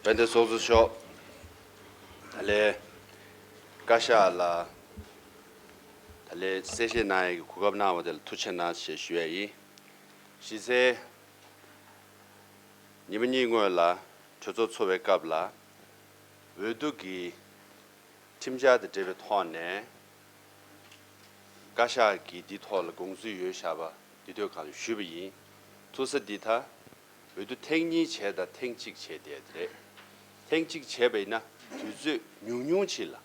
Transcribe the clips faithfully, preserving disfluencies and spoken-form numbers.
དཔལ་ལྡན་ཚོགས་གཙོ་མཆོག་ད་ལན་བཀའ་ཤག་ལ་ད་ལན་གསལ་བཤད་གནང་ཡས་ཀྱི་གོ་སྐབས་གནང་བ་དེ་ལ་ཐུགས་རྗེ་གནང་ཞེས་ཞུ་ཡ་ཡིན། གཞི་རྩའི་ཉི་མ་གཉིས་སྔོན་ལ་གྲོས་ཚོགས་ཚོགས་པའི་སྐབས་ལ་འོས་བསྡུ་གི་ཁྲིམས་འཆར་དང་འབྲེལ་བའི་ཐོག་ནས་བཀའ་ཤག་གིས་འདི་ཐོག་ལ་དགོངས་ཚུལ་ཡོད་བཞག་པ་འདི་ཐོག་གང་ལ་ཞུས་པ་ཡིན། ཐུག་ས་འདི་ད་འོས་བསྡུ་ཐེངས་གཉིས་བྱས་དང་ཐེངས་གཅིག་བྱས་བསྡད་དེ་རེད། ཐེངས་གཅིག་བྱས་པ་ཡིན་ན་དུས་ཚོད་ཉུང་ཉུང་ཅིག་ལ་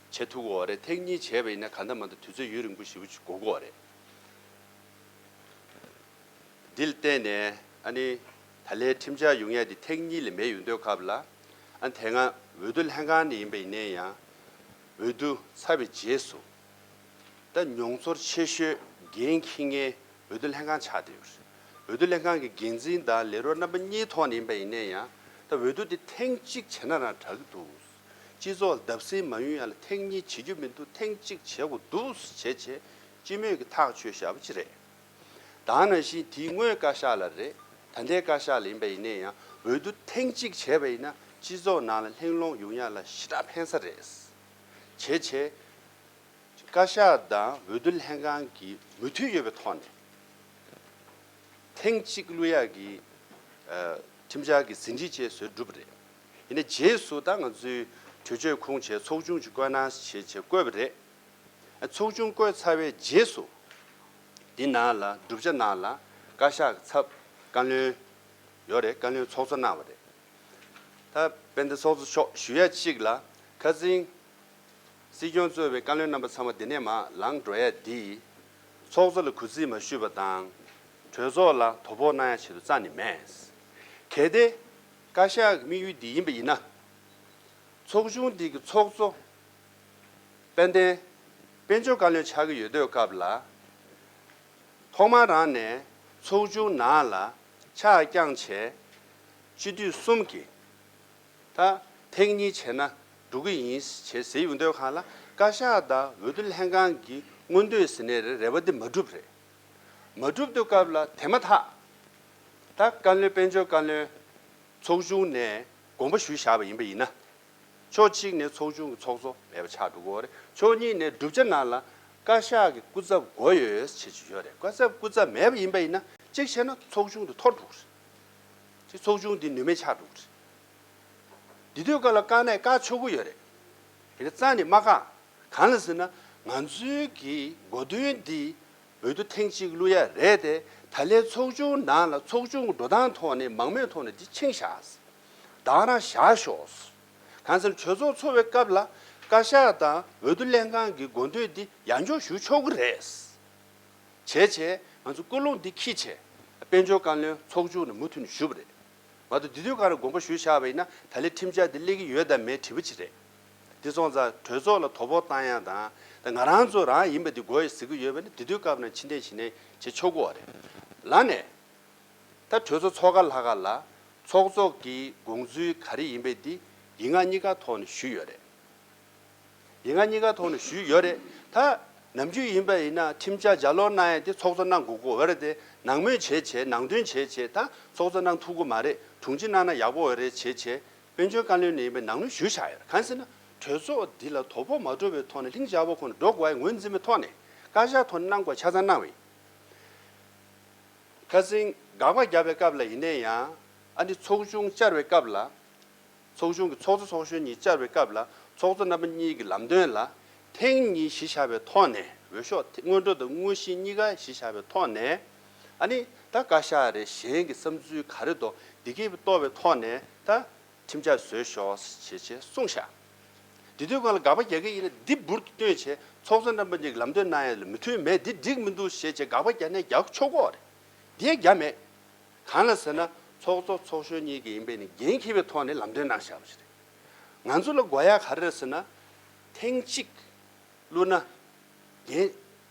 བྱེད་ཐུབ་ཀྱི་ཡོད་རེད། ཐེངས་གཉིས་བྱས་པ་ཡིན་ན་གང་ལྟར་མ་ལྟར་དུས་ཚོད་ཡུན་རིང་པོ་ཞེ་པོ་ཅིག་འགོར་གྱི་ཡོད་རེད། འདི་ལ་བརྟེན་ནས་ཨ་ནི་ད་ལན་ཁྲིམས་འཆར་ཡོང་ཡ་འདི་ཐེངས་གཉིས་ལས་མེད་ཡོང་དུས་སྐབས་ལ། ཨ་ནི་དེ་སྔ་འོས་བསྡུ་ལྷན་ཁང་ནས་ཡིན་པ་ཡིན་ནའི་ཡང་། འོས་བསྡུ་ཚར་བའི་རྗེས་སུ་ད་མྱོང་ཚོར་ཆེ་ཤོས་འགན་འཁྱེར་མཁན་འོས་བསྡུ་ལྷན་ཁང་ཆགས་བསྡད་ཡོད་རེད། འོས་བསྡུ་ལྷན་ཁང་གི་འགན་འཛིན་དང་ལས་རོགས་རྣམ་པ་གཉིས་ཐོག་ནས་ཡིན་པ་ཡིན་ནའི་ཡང་། ད་འོས་བསྡུ་འདི་ཐེངས་གཅིག་བྱས་ན་རང་དྲག་གི་འདུག་སྤྱི་ཚོགས་ལ་བརྡབ་གསིག་མ་ཡོང་ཡ་ལ་ཐེངས་གཉིས་བྱེད་རྒྱུ་མི་འདུག་ཐེངས་གཅིག་བྱེད་དགོས་འདུག་བྱས་བྱས་སྤྱི་མོས་ཀྱི་ཐག་གཅོད་བཞག་པ་ཅིག་རེད། ད་ནང་བཞིན་དེའི་སྔོན་བཀའ་ཤག་ལ་རེད། ད་ལྟའི་བཀའ་ཤག་ལ་ཡིན་པ་ཡིན་ནའི་ཡང་འོས་བསྡུ་ཐེངས་གཅིག་བྱས་པ་ཡིན་ན་སྤྱི་ཚོགས་ནང་ལ་གླེང་སློང་ཡོང་ཡ་ལ་ཞེ་དྲག་ཕན་ས་རེད། བྱས་བྱས་བཀའ་ཤག་དང་འོས་བསྡུ་ལྷན་ཁང་གི་མོས་མཐུན་ཡོད་པའི་ཐོག་ནས་ཐེངས་གཅིག་བླུག་ཡག་གི་ཨ་ཁྲིམས་འཆར་གྱི་ཟིན་བྲིས་བཅས་བཟོས་གྲུབ་པ་རེད། ཡིན་ནའི་རྗེས་སུ་ད་ང་ཚོས་གྲོས་ཆོད་ཁུངས་བྱས་ཚོགས་ཆུང་ཅིག་བསྐོས་གནང་བྱས་བྱས་བསྐོས་པ་རེད། ཚོགས་ཆུང་བསྐོས་ཚར་བའི་རྗེས་སུ། འདི་ནང་ལ་བསྒྲུབ་བྱ་ནང་ལ་བཀའ་ཤག་གི་ཚབ་བཀའ་བློན་ཡོད་རེད། བཀའ་བློན་ཚོགས་གཙོ་གནང་བ་རེད། ད་དཔལ་ལྡན་ཚོགས་གཙོ་མཆོག་ཞུ་ཡ་གཅིག་ལ་ཁ་སང་སྲིད་སྐྱོང་གཙོས་པའི་བཀའ་བློན་རྣམ་པ་ཚང་མ་འདི་ནས་མར་ལངས་འགྲོ་ཡ་འདི་ཚོགས་གཙོ་ལ་གུས་བརྩི་མ་ཞུས་པ་དང་གྲོས་ཚོགས་ལ་དོ་ཕོག་གནང་ཡ་ཆེད་དུ་རྩ་ནས་མེད། གལ་ཏེ་བཀའ་ཤག་གི་དམིགས་ཡུལ་འདི་ཡིན་པ་ཡིན་ན། ཚོགས་ཆུང་འདི་གི་ཚོགས་གཙོ་དཔལ་ལྡན་དཔལ་འབྱོར་བཀའ་བློན་ཆགས་ཀྱི་ཡོད་དུས་སྐབས་ལ། ཐོག་མར་རང་ནས་ཚོགས་ཆུང་ནང་ལ་ཕྱག་བརྐྱངས་བྱས་སྤྱི་འཐུས་གསུམ་གྱིས་ད་ཐེངས་གཉིས་བྱས་ན་འགྲོ་གི་ཡིན་ཞེས་ཟེར་ཡོང་དུས་སྒང་ལ་བཀའ་ཤག་དང་འོས་བསྡུ་ལྷན་ཁང་གི་མངོན་འདོད་ཟེར་ནའི་རེད། རེ་བ་འདི་མ་འགྲུབ་རེད། མ་འགྲུབ་དུས་སྐབས་ལ་དེ་མ་ཐག་ད་བཀའ་བློན་དཔལ་འབྱོར་བཀའ་བློན་ཚོགས་ཆུང་ནས་དགོངས་པ་ཞུས་བཞག་པ་ཡིན་པ་ཡིན་ན། ཕྱོགས་གཅིག་ནས་ཚོགས་ཆུང་གི་ཚོགས་གཙོ་མེད་པ་ཆགས་འགྲོ་གི་ཡོད་རེད། ཕྱོགས་གཉིས་ནས་བསྒྲུབ་བྱ་ནང་ལ་བཀའ་ཤག་གི་སྐུ་ཚབ་དགོས་ཡོད་ཅེས་ཅིག་ཡོད་རེད། བཀའ་ཤག་སྐུ་ཚབ་མེད་པ་ཡིན་པ་ཡིན་ན་གཅིག་བྱས་ན་ཚོགས་ཆུང་དེ་འཐོར་འགྲོ་གི་རེད། ཅིག་ཚོགས་ཆུང་དེ་ནུས་མེད་ཆགས་འགྲོ་གི་རེད། དེ་དུས་སྐབས་ལ་བཀག་ནའི་བཀག་ཆོག་གི་ཡོད་རེད། དེ་ནི་རྩ་ནས་མ་བཀག་གང་ལ་ཟེར་ན་ང་ཚོའི་གི་གོ་དོན་འདི་འོས་བསྡུ་ཐེངས་གཅིག་བླུག་ཡ་རེད་དེ། ད་ལན་ཚོགས་ཆུང་ནང་ལ་ཚོགས་ཆུང་གི་འགྲོ་སྟངས་ཐོག་ནས་མང་མོས་ཐོག་ནས་འདི་ཕྱིན་བཞག་བདག་རང་བཞག་ཤོག་གང་ཟེར་ན་གྲོས་ཚོགས་ཚོགས་པའི་སྐབས་ལ་བཀའ་ཤག་དང་འོས་བསྡུ་ལྷན་ཁང་གི་དགོངས་དོན་འདི་ཡར་འཇོག་ཞུ་ཆོག་གི་རེད། བྱས་བྱས་ང་ཚོ་ཀུན་སློང་འདི་འཁྱེར་བྱས་དཔལ་འབྱོར་བཀའ་བློན་ཚོགས་ཆུང་ནས་མུ་མཐུད་ནས་ཞུས་པ་རེད། མ་གཏོགས་དེ་དུས་ག་རེ་དགོངས་པ་ཞུས་བཞག་པ་ཡིན་ན་ད་ལན་ཁྲིམས་འཆར་འདི་སླེབས་ཀྱི་ཡོད་དམ་མེད་དྲི་བ་ཅིག་རེད། དེ་སོང་ཙང་གྲོས་ཚོགས་ལ་དོ་ཕོག་བཏང་ཡ་དང་ད་ང་རང་ཚོ་རང་ཡིན་པ་འདི་དགོས་ཡོད་ཟེར་གྱི་ཡོད་པ་ནི་དེ་དུས་སྐབས་ནས་ཕྱིར་འཐེན་ཕྱིར་འཐེན་བྱེད་ཆོག་གི་ཡོད་རེད། ལར་ནས་ད་གྲོས་ཚོགས་ཚོགས་ཁང་ལྷག་ག་ལ་ཚོགས་གཙོ་གི་དགོངས་ཚུལ་ག་རེ་ཡིན་པ་འདི་ཡིག་ངག་གཉིས་ཀ་ཐོག་ནས་ཞུས་ཡོད་རེད། ཡིན་ང་གཉིས་ཀ་ཐོག་ནས་ཞུས་ཡོད་རེད། ད་ནམ་རྒྱུན་ཡིན་པ་ཡིན་ན་ཁྲིམས་འཆར་ལྗགས་ཀློག་གནང་ཡ་དེ་ཚོགས་གཙོ་གནང་དགོས་ཀྱི་ཡོད་རེད་དེ། ནང་མོལ་བྱས་བྱས་ནང་དོན་བྱས་བྱས་ད་ཚོགས་གཙོ་གནང་ཐུབ་ཀྱི་མ་རེད། དྲུང་ཆེ་གནང་ན་ཡག་པོ་ཡོད་རེད་བྱས་བྱས་དཔལ་འབྱོར་བཀའ་བློན་ནས་ཡིན་པའི་ནང་ནས་ཞུས་བཞག་ཡོད་རེད། གང་ཟེར་ན་གྲོས་ཚོགས་འདི་ལ་དོ་ཕོག་མ་འགྲོ་བའི་ཐོག་ནས་ལྷིང་འཇགས་པོ་ཁོ་ནས་འགྲོ་དགོས་པའི་ངོས་འཛིན་པའི་ཐོག་ནས་བཀའ་ཤག་ཐོག་ནས་གནང་དགོས་ཆ་ཚང་གནང་བ་ཡིན། ཁ་སང་དགག་པ་བརྒྱབ་པའི་སྐབས་ལ་ཡིན་ནའི་ཡང་ཨ་ནི་ཚོགས་ཆུང་བཅར་བའི་སྐབས་ལ། ཚོགས་ཆུང་གི་ཚོགས་གཙོ་ཚོགས་གཞོན་གཉིས་བཅར་བའི་སྐབས་ལ་ཚོགས་གཙོ་རྣམ་པ་གཉིས་ཀྱི་ལམ་སྟོན་ལ་ཐེངས་གཉིས་གཞི་བཞག་པའི་ཐོག་ནས་འོས་ཤོག་སྔོན་འགྲོ་དང་དངོས་གཞི་གཉིས་ཀ་གཞི་བཞག་པའི་ཐོག་ནས་ཨ་ནི་ད་བཀའ་ཤག་རེད། གཞན་གྱི་བསམ་ཚུལ་ག་རེ་འདུག་འདི་གས་རྟོགས་པའི་ཐོག་ནས་ད་ཁྲིམས་འཆར་བཟོས་ཤོག་ཅེས་བྱས་གསུངས་བཞག་དེ་དུས་སྒང་ལ་དགག་པ་རྒྱག་གི་ཡིན་ན་འདི་འབུར་དུ་བཏོན་བྱས་ཚོགས་གཙོ་རྣམ་པ་གཉིས་ཀྱི་ལམ་སྟོན་གནང་ཡ་ལ་མོས་མཐུན་མེད། འདི་འགྲིག་མི་འདུག་ཞེས་བྱས་དགག་པ་རྒྱག་ནས་རྒྱག་ཆོག་གི་རེད། འདི་རྒྱག་མེད། གང་ལ་ཟེར་ན་ཚོགས་གཙོ་ཚོགས་གཞོན་གཉིས་ཀྱིས་ཡིན་པས་ནི་འགན་འཁྱེར་བའི་ཐོག་ནས་ལམ་སྟོན་གནང་བཞག་པ་ཞིག་རེད། ང་ཚོ་ལ་དགོས་ཡ་ག་རེ་རེད་ཟེར་ན། ཐེངས་གཅིག་བླུགས་ན་འགན་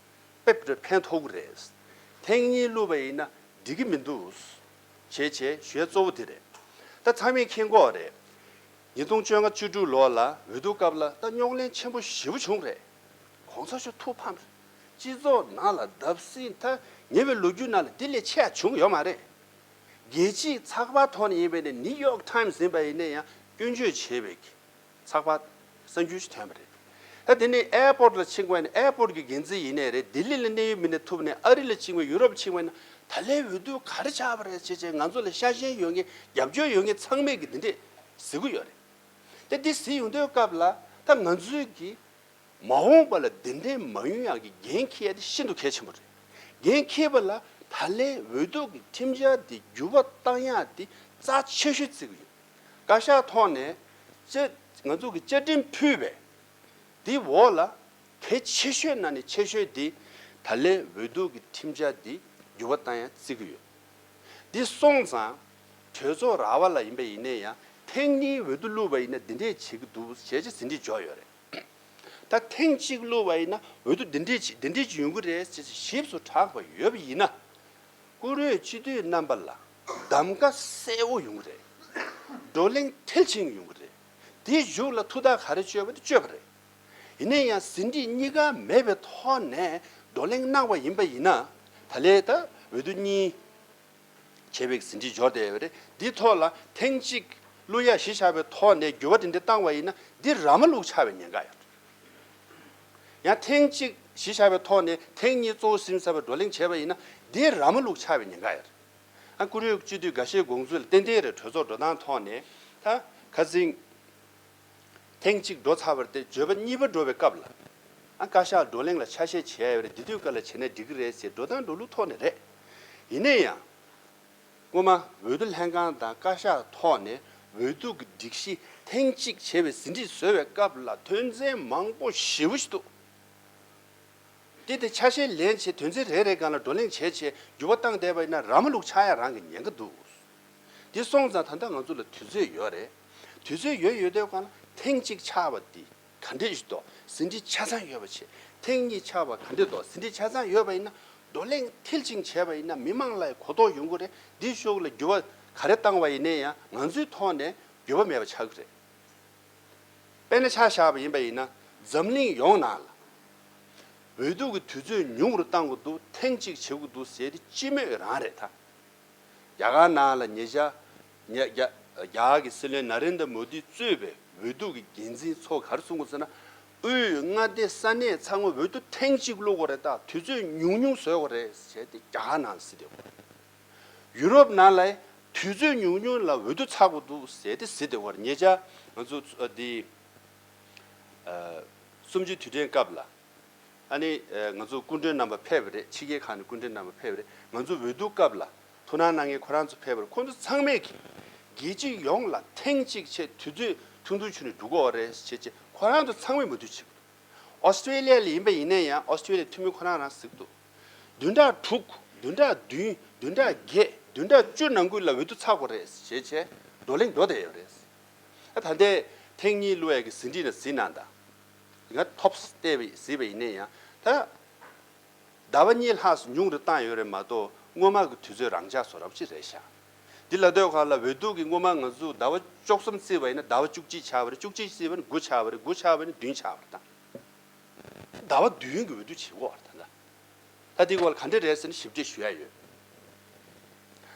དཔེ་ཕན་ཐོགས་ཀྱི་རེད། ཐེངས་གཉིས་བླུགས་པ་ཡིན་ན་འགྲིག་གི་མི་འདུག་ཅེས་བྱས་ཞུ་ཡ་གཙོ་བོ་དེ་རེད། ད་ཚང་མས་མཁྱེན་གྱི་ཡོད་རེད། ཉིས་སྟོང་བཅོ་ལྔ་བཅུ་དྲུག་ལོ་ལ་འོས་བསྡུ་སྐབས་ལ་ད་རྙོག་གླེང་ཆེན་པོ་ཞེ་པོ་བྱུང་རེད། གོང་ས་མཆོག་ཐུགས་ཕམ་རེད། སྤྱི་ཚོགས་ནང་ལ་བརྡབ་གསིག་ད་ཉེ་བའི་ལོ་རྒྱུས་ནང་ལ་འདི་ལས་ཆེ་བ་བྱུང་ཡོད་མ་རེད། རྒྱལ་སྤྱིའི་ཚགས་པར་ཐོག་ནས་ཡིན་པ་ཡིན་ན། ནིའུ་ཡོག་ཊའིམ་སི་ཡིན་པ་ཡིན་ན་ཡང་སྐྱོན་བརྗོད་བྱས་པའི་གི་ཚགས་པར་གསར་འགྱུར་ཞིག་ཐོན་པ་རེད། ད་དེ་ནས་ཨེར་པོར་ཊི་ལ་ཕྱིན་པ་ཡིན་ན། ཨེར་པོར་ཊི་གི་འགན་འཛིན་ཡིན་ནའི་རེད། ལྡི་ལི་ལ་གནས་ཡུལ་མི་སྣ་ཐུག་ནས་ཨ་རི་ལ་ཕྱིན་པ། ཡུ་རོབ་ཕྱིན་པ་ཡིན་ན། ད་ལན་འོས་བསྡུ་ག་རེ་ཆགས་པ་རེད་ཅེས་བྱས། ང་ཚོ་ལ་ཤ་ཞེན་ཡོད་མཁན། རྒྱབ་སྐྱོར་ཡོད་མཁན་ཚང་མས་གི་འདི་འདྲས་གཟིགས་ཀྱི་ཡོད་རེད། དེ་འདི་གཟིགས་ཡོང་དུས་སྐབས་ལ། ད་ང་ཚོའི་གི་མ་འོངས་པ་ལ་འདི་འདྲས་མ་ཡོང་ཡག་གི་འགན་འཁྱེར་ཡ་དེ་ཤིན་ཏུ་གལ་ཆེན་པོ་རེད། འགན་འཁྱེར་བ་ལ་ད་ལན་འོས་བསྡུ་གི་ཁྲིམས་འཆར་འདི་འགྱུར་བ་བཏང་ཡག་དེ་རྩ་ཆེ་ཤོས་བརྩི་གི་ཡོད། བཀའ་ཤག་ཐོག་ནས་བཅའ་ང་ཚོ་གི་བཅའ་ཁྲིམས་ཕུལ་བའི་དེའི་འོག་ལ་གལ་ཆེ་ཤོས་ནང་ནས་ཆེ་ཤོས་དེ་ད་ལན་འོས་བསྡུ་གི་ཁྲིམས་འཆར་འདི་འགྱུར་བ་བཏང་ཡག་བརྩི་གི་ཡོད། འདི་སོང་ཙང་གྲོས་ཚོགས་ར་བ་ལ་ཡིན་པ་ཡིན་ན་ཡང་། ཐེངས་གཉིས་འོས་བསྡུ་བླུགས་པ་ཡིན་ན་འདི་འདྲས་བྱེད་ཀྱི་འདུག་ཅེས་ཅིག་ཟིན་བྲིས་འབྱོར་ཡོད་རེད། ད་ཐེངས་གཅིག་བླུགས་པ་ཡིན་ན་འོས་བསྡུ་འདི་འདྲས་ཅིག་འདི་འདྲས་ཅིག་ཡོང་གི་རེད་ཅེས་ཞིབ་ཏུ་གྲགས་པ་ཡོད་པ་ཡིན་ན། བཀུར་འོས་སྤྱི་འཐུས་རྣམ་པ་ལ་གདམ་ག་གསལ་བོ་ཡོང་གི་རེད། བགྲོ་གླེང་མཐིལ་ཕྱིན་ཡོང་གི་རེད། དེའི་གཞུག་ལ་ཐུགས་ཐག་ག་རེ་གཅོད་པ་དེ་གཅོད་པ་རེད། ཡིན་ན་ཡང་ཟིན་བྲིས་གཉིས་ཀ་མེད་པའི་ཐོག་ནས་བགྲོ་གླེང་གནང་བ་ཡིན་པ་ཡིན་ན། ད་ལན་ད་འོས་བསྡུ་གཉིས་བྱས་པའི་ཟིན་བྲིས་འབྱོར་བསྡད་ཡོད་རེད། འདིའི་ཐོག་ལ་ཐེངས་གཅིག་བླུག་ཡག་གཞི་བཞག་པའི་ཐོག་ནས་འགྱུར་བ་དེ་འདྲ་བཏང་བ་ཡིན་ན། འདི་ར་མ་ལུག་ཆགས་པའི་ཉེན་ཁ་ཡོད་རེད། ཡང་ཐེངས་གཅིག་གཞི་བཞག་པའི་ཐོག་ནས་ཐེངས་གཉིས་གཙོ་བོ་ཟིན་ཚར་བའི་བགྲོ་གླེང་བྱས་པ་ཡིན་ན། འདི་ར་མ་ལུག་ཆགས་པའི་ཉེན་ཁ་ཡོད་རེད། ཨ། བཀུར་འོས་སྤྱི་འཐུས་འགའ་ཤས་དགོངས་ཚུལ་ལ་ཏན་ཏན་རེད། གྲོས་ཚོགས་འགྲོ་སྟངས་ཐོག་ནས་ད་ཁ་སང་ཐེངས་གཅིག་འགྲོ་ཚར་བ་རེད་དེ། འབྱོར་པ་གཉིས་པ་འགྲོ་བའི་སྐབས་ལ། ཨ། བཀའ་ཤག་བགྲོ་གླེང་ལ་ཆ་ཤས་བྱས་ཡོད་རེད། འདི་དུས་སྐབས་ལ་བྱས་ན་འགྲིག་གི་རེད་ཟེར་འགྲོ་སྟངས་འགྲོ་ལུགས་ཐོག་ནས་རེད། ཡིན་ན་ཡང་སྔོན་མ་འོས་བསྡུ་ལྷན་ཁང་དང་བཀའ་ཤག་ཐོག་ནས་འོས་བསྡུ་གི་སྒྲིག་གཞི་ཐེངས་གཅིག་བྱས་པའི་ཟིན་བྲིས་བཟོ་བའི་སྐབས་ལ་དོན་ཚན་མང་པོ་ཞེ་པོ་ཞིག་འདུག་དེ་དེ་ཆ་ཤས་ལེན་བྱས། དོན་ཚན་རེ་རེ་སྒང་ལ་བགྲོ་གླེང་བྱས་བྱས་འགྱུར་བ་བཏང་བསྡད་པ་ཡིན་ན། ར་མ་ལུག་ཆགས་ཡ་རང་གི་ཉེན་ཁ་འདུག་དེ་སོང་ཙང་ད་ལྟ་ང་ཚོ་ལ་དུས་ཚོད་ཡོད་རེད། དུས་ཚོད་ཡོད་ཡོད་དུས་སྒང་ལ་ཐེངས་གཅིག་ཆགས་པ་དེ་ག་འདྲས་ཞིག་འདུག་ཟིན་བྲིས་ཆ་ཚང་ཡོད་པ་བྱས། ཐེངས་གཉིས་ཆགས་པ་ག་འདྲས་འདུག་ཟིན་བྲིས་ཆ་ཚང་ཡོད་པ་ཡིན་ན། བགྲོ་གླེང་མཐིལ་ཕྱིན་བྱས་པ་ཡིན་ན་མི་མང་ལ་གོ་རྟོགས་ཡོང་གི་རེད། འདིའི་ཕྱོགས་ལ་འགྱུར་བ་ག་རེ་བཏང་བ་ཡིན་ན་ཡང་ང་ཚོའི་ཐོག་ནས་འགྱུར་བ་མེད་པ་ཆགས་ཀྱི་རེད། དཔེར་ན་ཆ་བཞག་པ་ཡིན་པ་ཡིན་ན། འཛམ་གླིང་ཡོངས་ནང་ལ་འོས་བསྡུ་གི་དུས་ཚོད་ཉུང་རུ་བཏང་དགོས་འདུག་ཐེངས་གཅིག་བྱེད་དགོས་འདུག་ཟེར་དེ་སྤྱི་མོས་རང་རེད་ད། རྒྱ་གར་ནང་ལ་ཉེ་ཆར་ཉེ་རྒྱ་རྒྱ་གར་གྱི་སྲིད་བློན་ན་རེན་དྲ་མོ་དི་གཙོས་པའི་འོས་བསྡུ་གི་འགན་འཛིན་ཚོ་ག་རེ་གསུང་གི་ཟེར་ན། དབུས་མངའ་སྡེ་ས་གནས་ཚང་མ་འོས་བསྡུ་ཐེངས་གཅིག་བླུག་དགོས་རེད། ད་དུས་ཚོད་ཉུང་ཉུང་བཟོ་དགོས་རེད་ཟེར་ཏེ་རྒྱ་གར་ནང་ཟེར་དེ། ཡུ་རོབ་ནང་ལ་དུས་ཚོད་ཉུང་ཉུང་ལ་འོས་བསྡུ་ཚར་དགོས་འདུག་ཟེར་ཏེ་ཟེར་དེ་བར། ཉེ་ཆར་ང་ཚོ་ཨ་འདི་ཨ་གསུམ་བཅུའི་དུས་དྲན་སྐབས་ལ། ཨ་ནི་ཨ་ང་ཚོ་སྐུ་མགྲོན་རྣམ་པ་ཕེབས་པ་རེད། ཕྱི་རྒྱལ་ཁག་ནས་སྐུ་མགྲོན་རྣམ་པ་ཕེབས་པ་རེད། ང་ཚོ་འོས་བསྡུ་སྐབས་ལ་ཐུགས་སྣང་གནང་མཁན་ཁོ་རང་ཚོ་ཕེབས་པ་རེད། ཁོ་ཚོ་ཚང་མས་ཀྱིས་རྒྱལ་སྤྱི་ཡོངས་ལ་ཐེངས་གཅིག་བྱས་དུས་ཚོད་ཐུང་ཐུང་བྱུང་ནས་འགྲོ་གི་ཡོད་རེད་ཟེར་བྱས་ཁོ་རང་ཚོ་ཚང་མས་མོས་མཐུན་བྱེད་ཀྱི་འདུག་ཨོ་སི་ཀྲེ་ལི་ཡ་ལ་ཡིན་པ་ཡིན་ན་ཡང་ཨོ་སི་ཀྲེ་ལི་ཡ་འཐུས་མི་ཁོ་རང་རང་གཟིགས་འདུག་བདུན་ཕྲག་དྲུག་བདུན་ཕྲག་བདུན། བདུན་ཕྲག་བརྒྱད། བདུན་ཕྲག་བཅུ་ནང་ཁུལ་ལ་འོས་བསྡུ་ཚར་དགོས་རེད་ཞེས་བྱས་བགྲོ་གླེང་འགྲོ་བསྡད་ཡོད་རེད། ཨ་ད་ལྟའི་ཐེངས་གཉིས་བླུག་ཡས་ཀྱི་ཟིན་བྲིས་ནང་གཟིགས་གནང་དང་། ང་ཐོབ་བལྟས་པ་གཟིགས་པ་ཡིན་ན་ཡང་ད་ཟླ་བ་གཉིས་ལྷག་ཙམ་ཉུང་རུ་བཏང་ཡོད་རེད་མ་གཏོགས། སྔོན་མ་གི་དུས་ཚོད་རང་འཇགས་བཟོ་འདྲ་པོ་ཅིག་རེད་ཤག་འདི་ལབ་དུས་སྒང་ལ་འོས་བསྡུ་གི་སྔོན་མ་ང་ཚོ་ཟླ་བ་བཅུ་གསུམ་བརྩིས་པ་ཡིན་ན་ཟླ་བ་བཅུ་གཅིག་ཆགས་པ་རེད། བཅུ་གཅིག་བརྩིས་པ་ཡིན་ན་དགུ་ཆགས་པ་རེད། དགུ་ཆགས་པ་ཡིན་ན་བདུན་ཆགས་པ་རེད་ད། ཟླ་བ་བདུན་གྱི་འོས་བསྡུ་བྱེད་དགོས་པ་རེད་ད། ད་འདི་སྐོར་ལ་ག་འདྲ་རེད་ཟེར་ན་ཞིབ་ཕྲ་ཞུ་ཡ་ཡོད།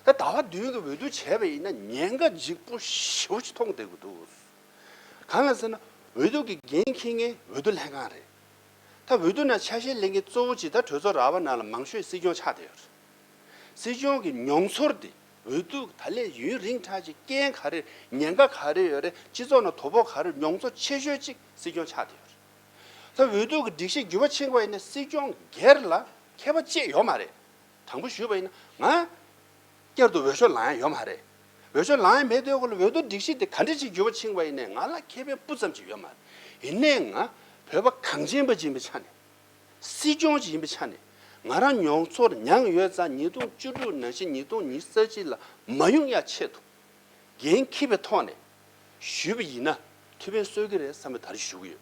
ད་ཟླ་བ་བདུན་གྱི་འོས་བསྡུ་བྱས་པ་ཡིན་ན་ཉེན་ཁ་ལྗིད་པོ་ཞེ་པོ་ཅིག་མཐོང་བསྡད་ཀྱི་འདུག་གང་ལ་ཟེར་ན་འོས་བསྡུ་གི་འགན་འཁྱེར་མཁན་འོས་བསྡུ་ལྷན་ཁང་རེད། ད་འོས་བསྡུ་ནང་ཆ་ཤས་ལེན་མཁན་གཙོ་བོ་གཅིག་ད་གྲོས་ཚོགས་ར་བ་ནང་ལ་མང་ཤོས་སྲིད་སྐྱོང་ཆགས་བསྡད་ཡོད་རེད། སྲིད་སྐྱོང་གི་མྱོང་ཚོར་དེ་འོས་བསྡུ་ད་ལས་ཡུན་རིང་དྲགས་ཅིག་རྐྱེན་ག་རེ་ཉེན་ཁ་ག་རེ་ཡོད་རེད། སྤྱི་ཚོགས་ནང་དོ་ཕོག་ག་རེ། མྱོང་ཚོར་ཆེ་ཤོས་གཅིག་སྲིད་སྐྱོང་ཆགས་བསྡད་ཡོད་རེད། ད་འོས་བསྡུ་གི་སྒྲིག་གཞི་འགྱུར་བ་ཕྱིན་པ་ཡིན་ན་སྲིད་སྐྱོང་སྒེར་ལ་ཁྱད་པར་ཅི་ཡོད་མ་རེད། དྲང་པོ་ཞུས་པ་ཡིན་ན་ང་བསྐྱར་དུ་འོས་ཤོག་ལངས་ཡ་ཡོད་མ་རེད། འོས་ཤོག་ལངས་ཡ་མེད་དུས་སྐབས་ལ་འོས་བསྡུ་སྒྲིག་གཞི་དེ་ག་འདྲ་ཞིག་འགྱུར་བ་ཕྱིན་པ་ཡིན་ནའི་ང་ལ་ཁེ་ཕན་སྤུ་ཙམ་ཞིག་ཡོད་མ་རེད། ཡིན་ནའི་ང་བོད་པ་གངས་ཅན་པ་ཅིག་ཡིན་པའི་ཆ་ནས། སྲིད་སྐྱོང་ཅིག་ཡིན་པའི་ཆ་ནས། ང་རང་མྱོང་ཚོར་མྱངས་ཡོད་ཙང་། ཉིས་སྟོང་བཅུ་དྲུག་ནང་བཞིན་ཉིས་སྟོང་ཉི་ཤུ་རྩ་གཅིག་ལ་མ་ཡོང་ཡ་ཆེད་དུ། འགན་འཁྱེར་བའི་ཐོག་ནས་ཞུས་པ་ཡིན་ན་ཐུགས་ཕན་གསོས་ཀྱི་རེད་བསམ་པའི་ད་རེས་ཞུ་གི་ཡོད།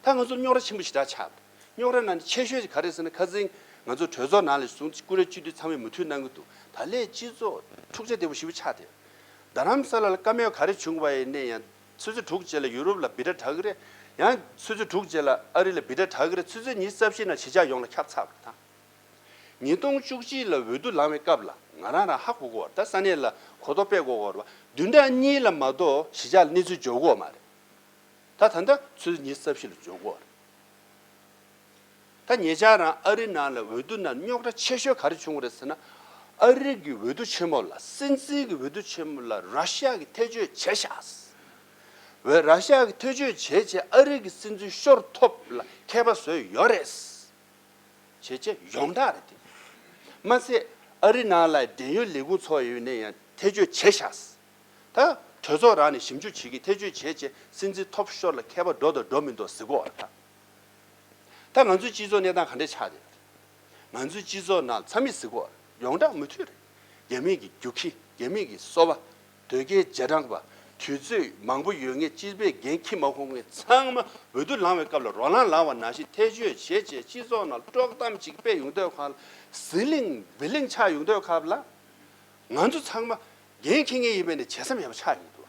ད་ང་ཚོ་རྙོག་དྲ་ཆེན་པོ་ཞེ་དྲག་ཆགས་པ་རེད། རྙོག་དྲ་ནང་ནས་ཆེ་ཤོས་ཀྱི་ག་རེ་ཟེར་ན། ཁ་སང་ང་ཚོ་གྲོས་ཚོགས་ནང་ལ་བཟུང་བཀུར་འོས་སྤྱི་འཐུས་ཚང་མས་མོས་མཐུན་གནང་གི་འདུག་ད་ལས་སྤྱི་ཚོགས་འཁྲུག་ཆ་དོད་པོ་ཞེ་པོ་ཆགས་བསྡད། རྡ་རམ་ས་ལ་ལ་བཀའ་མོལ་ག་རེ་བྱུང་བ་ཡིན་ནའི་ཡང་ཆུ་ཚོད་དྲུག་རྗེས་ལ་ཡུ་རོབ་ལ་བི་ཊ་གྲགས་ཀྱི་རེད། ཡང་ཆུ་ཚོད་དྲུག་རྗེས་ལ་ཨ་རི་ལ་བི་ཊ་གྲགས་ཀྱི་རེད། ཆུ་ཚོད་ཉི་ཤུ་རྩ་བཞི་ནང་གཞིས་ཆགས་ཡོངས་ལ་ཁྱབ་ཚར་བ་རེད་ད། ཉིས་སྟོང་བཅུ་གཅིག་ལ་འོས་བསྡུ་ལངས་པའི་སྐབས་ལ་ ང་རང་རང་ཧ་གོ་གོ་བ་རེད། ད་ས་གནས་ལ་གོ་རྟོགས་སྤེལ་དགོས་གོ་བ་རེད་བ། བདུན་ཕྲག་གཉིས་ལ་མ་གཏོགས་གཞིས་ཆགས་ལ་གནས་ཚུལ་འབྱོར་གོ་མ་རེད། ད་ད་ལྟ་ཚོུད་ཉི་ཤུ་རྩ་བཞི་ལ་འབྱོར་གོ་རེད། ད་ཉེ་ཆར་རང་ཨ་རི་ནང་ལ་འོས་བསྡུ་ནང་རྙོག་དྲ་ཆེ་ཤོས་ག་རེ་བྱུང་བ་རེད་ཟེར་ན། ཨ་རི་གི་འོས་བསྡུ་ཆེན་མོ་ལ་སྲིད་འཛིན་གྱི་འོས་བསྡུ་ཆེན་མོ་ལ་ར་ཤི་ཡ་གིས་ཐེ་བྱུས་བྱས་ཤག་བས་ར་ཤི་ཡ་གིས་ཐེ་བྱུས་བྱས་བྱས་ཨ་རི་གི་སྲིད་འཛིན་ཤོར་ཐུབ་ལ་མཁས་པ་བཟོས་ཡོད་རེད། བྱས་བྱས་ཡོངས་གྲགས་རེད་དེ། མ་ཚད་ཨ་རི་ནང་ལ་བདེན་གཡོ་ལས་ཁུངས་ཚོ་ཡོད་ནས་ཡང་ཐེ་བྱུས་བྱས་ཤག་ད་གྲོས་ཚོགས་རང་ནས་ཞིབ་འཇུག་བྱེད་ཀྱི་ཐེ་བྱུས་བྱས་བྱས་སྲིད་འཛིན་ཐོབ་ཤོར་ལ་མཁས་པ་འགྲོ་དང་འགྲོ་མི་འདུག་ཟེར་གོ་བ་རེད་ད། ད་ང་ཚོའི་སྤྱི་ཚོགས་གནས་སྟངས་ག་འདྲས་ཆགས་ཡོད་རེད། ང་ཚོའི་སྤྱི་ཚོགས་ནང་ཚང་མས་གཟིགས་གོ། ཡོངས་གྲགས་མུ་མཐུད་རེད། རྒྱ་མི་གི་རྒྱུག་ཁྱི། རྒྱ་མི་གི་སོ་པ། དོལ་རྒྱལ་རྗེས་འབྲང་པ། དུས་ཚོད་མང་པོ་ཡོད་མཁན་སྤྱི་པའི་འགན་འཁྱེར་མ་ཁོམ་མཁན་ཚང་མ་འོས་བསྡུ་ལངས་པའི་སྐབས་ལ་རོ་ལངས་ལངས་པ་ནང་བཞིན་ཐེ་བྱུས་བྱས་བྱས་སྤྱི་ཚོགས་ནང་དཀྲོག་གཏམ་ཅིག་སྤེལ་ཡོང་དུས་སྒང་ལ་ཟི་ལིང་བི་ལིང་ཆགས་ཡོང་དུས་སྐབས་ལ། ང་ཚོ་ཚང་མ་འགན་འཁྱེར་མཁན་ཡིན་པས་ནས་བྱེད་ས་མེད་པ་ཆགས་ཡོང་གི་འདུག་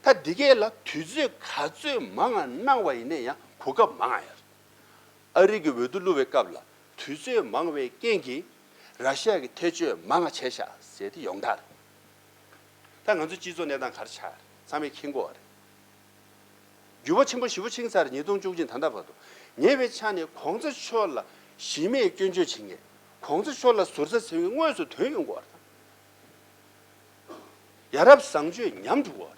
ད་འདི་གས་ལ་དུས་ཚོད་ག་ཚོད་མང་ང་གནང་བ་ཡིན་ན་ཡང་གོ་སྐབས་མང་ང་ཡོད་རེད། ཨ་རི་གི་འོས་བསྡུ་བླུག་པའི་སྐབས་ལ་དུས་ཚོད་མང་བའི་རྐྱེན་གྱིས་ར་ཤི་ཡ་གི་ཐེ་བྱུས་མང་ང་བྱས་ཤག་ཟེར་དེ་ཡོངས་གྲགས་རེད། ད་ང་ཚོའི་སྤྱི་ཚོགས་གནས་སྟངས་ག་རེ་ཆགས་རེད་ཚང་མས་མཁྱེན་གོ་བ་རེད། འགྱུར་བ་ཆེན་པོ་ཞེ་པོ་ཕྱིན་ཚར་ཉིས་སྟོང་བཅུ་གཅིག་ད་ལྟ་བར་དུ། ཉེ་བའི་ཆ་ནས་གོང་ས་མཆོག་ལ་གཞི་མེད་སྐྱོན་བརྗོད་བྱེད་མཁན། གོང་ས་མཆོག་ལ་ཟུར་ཟ་ཟེར་མཁན་དངོས་སུ་ཐོན་ཡོང་གི་ཡོད་རེད། ཡ་རབས་བཟང་སྤྱོད་ཉམས་འགྲོ་གི་ཡོད་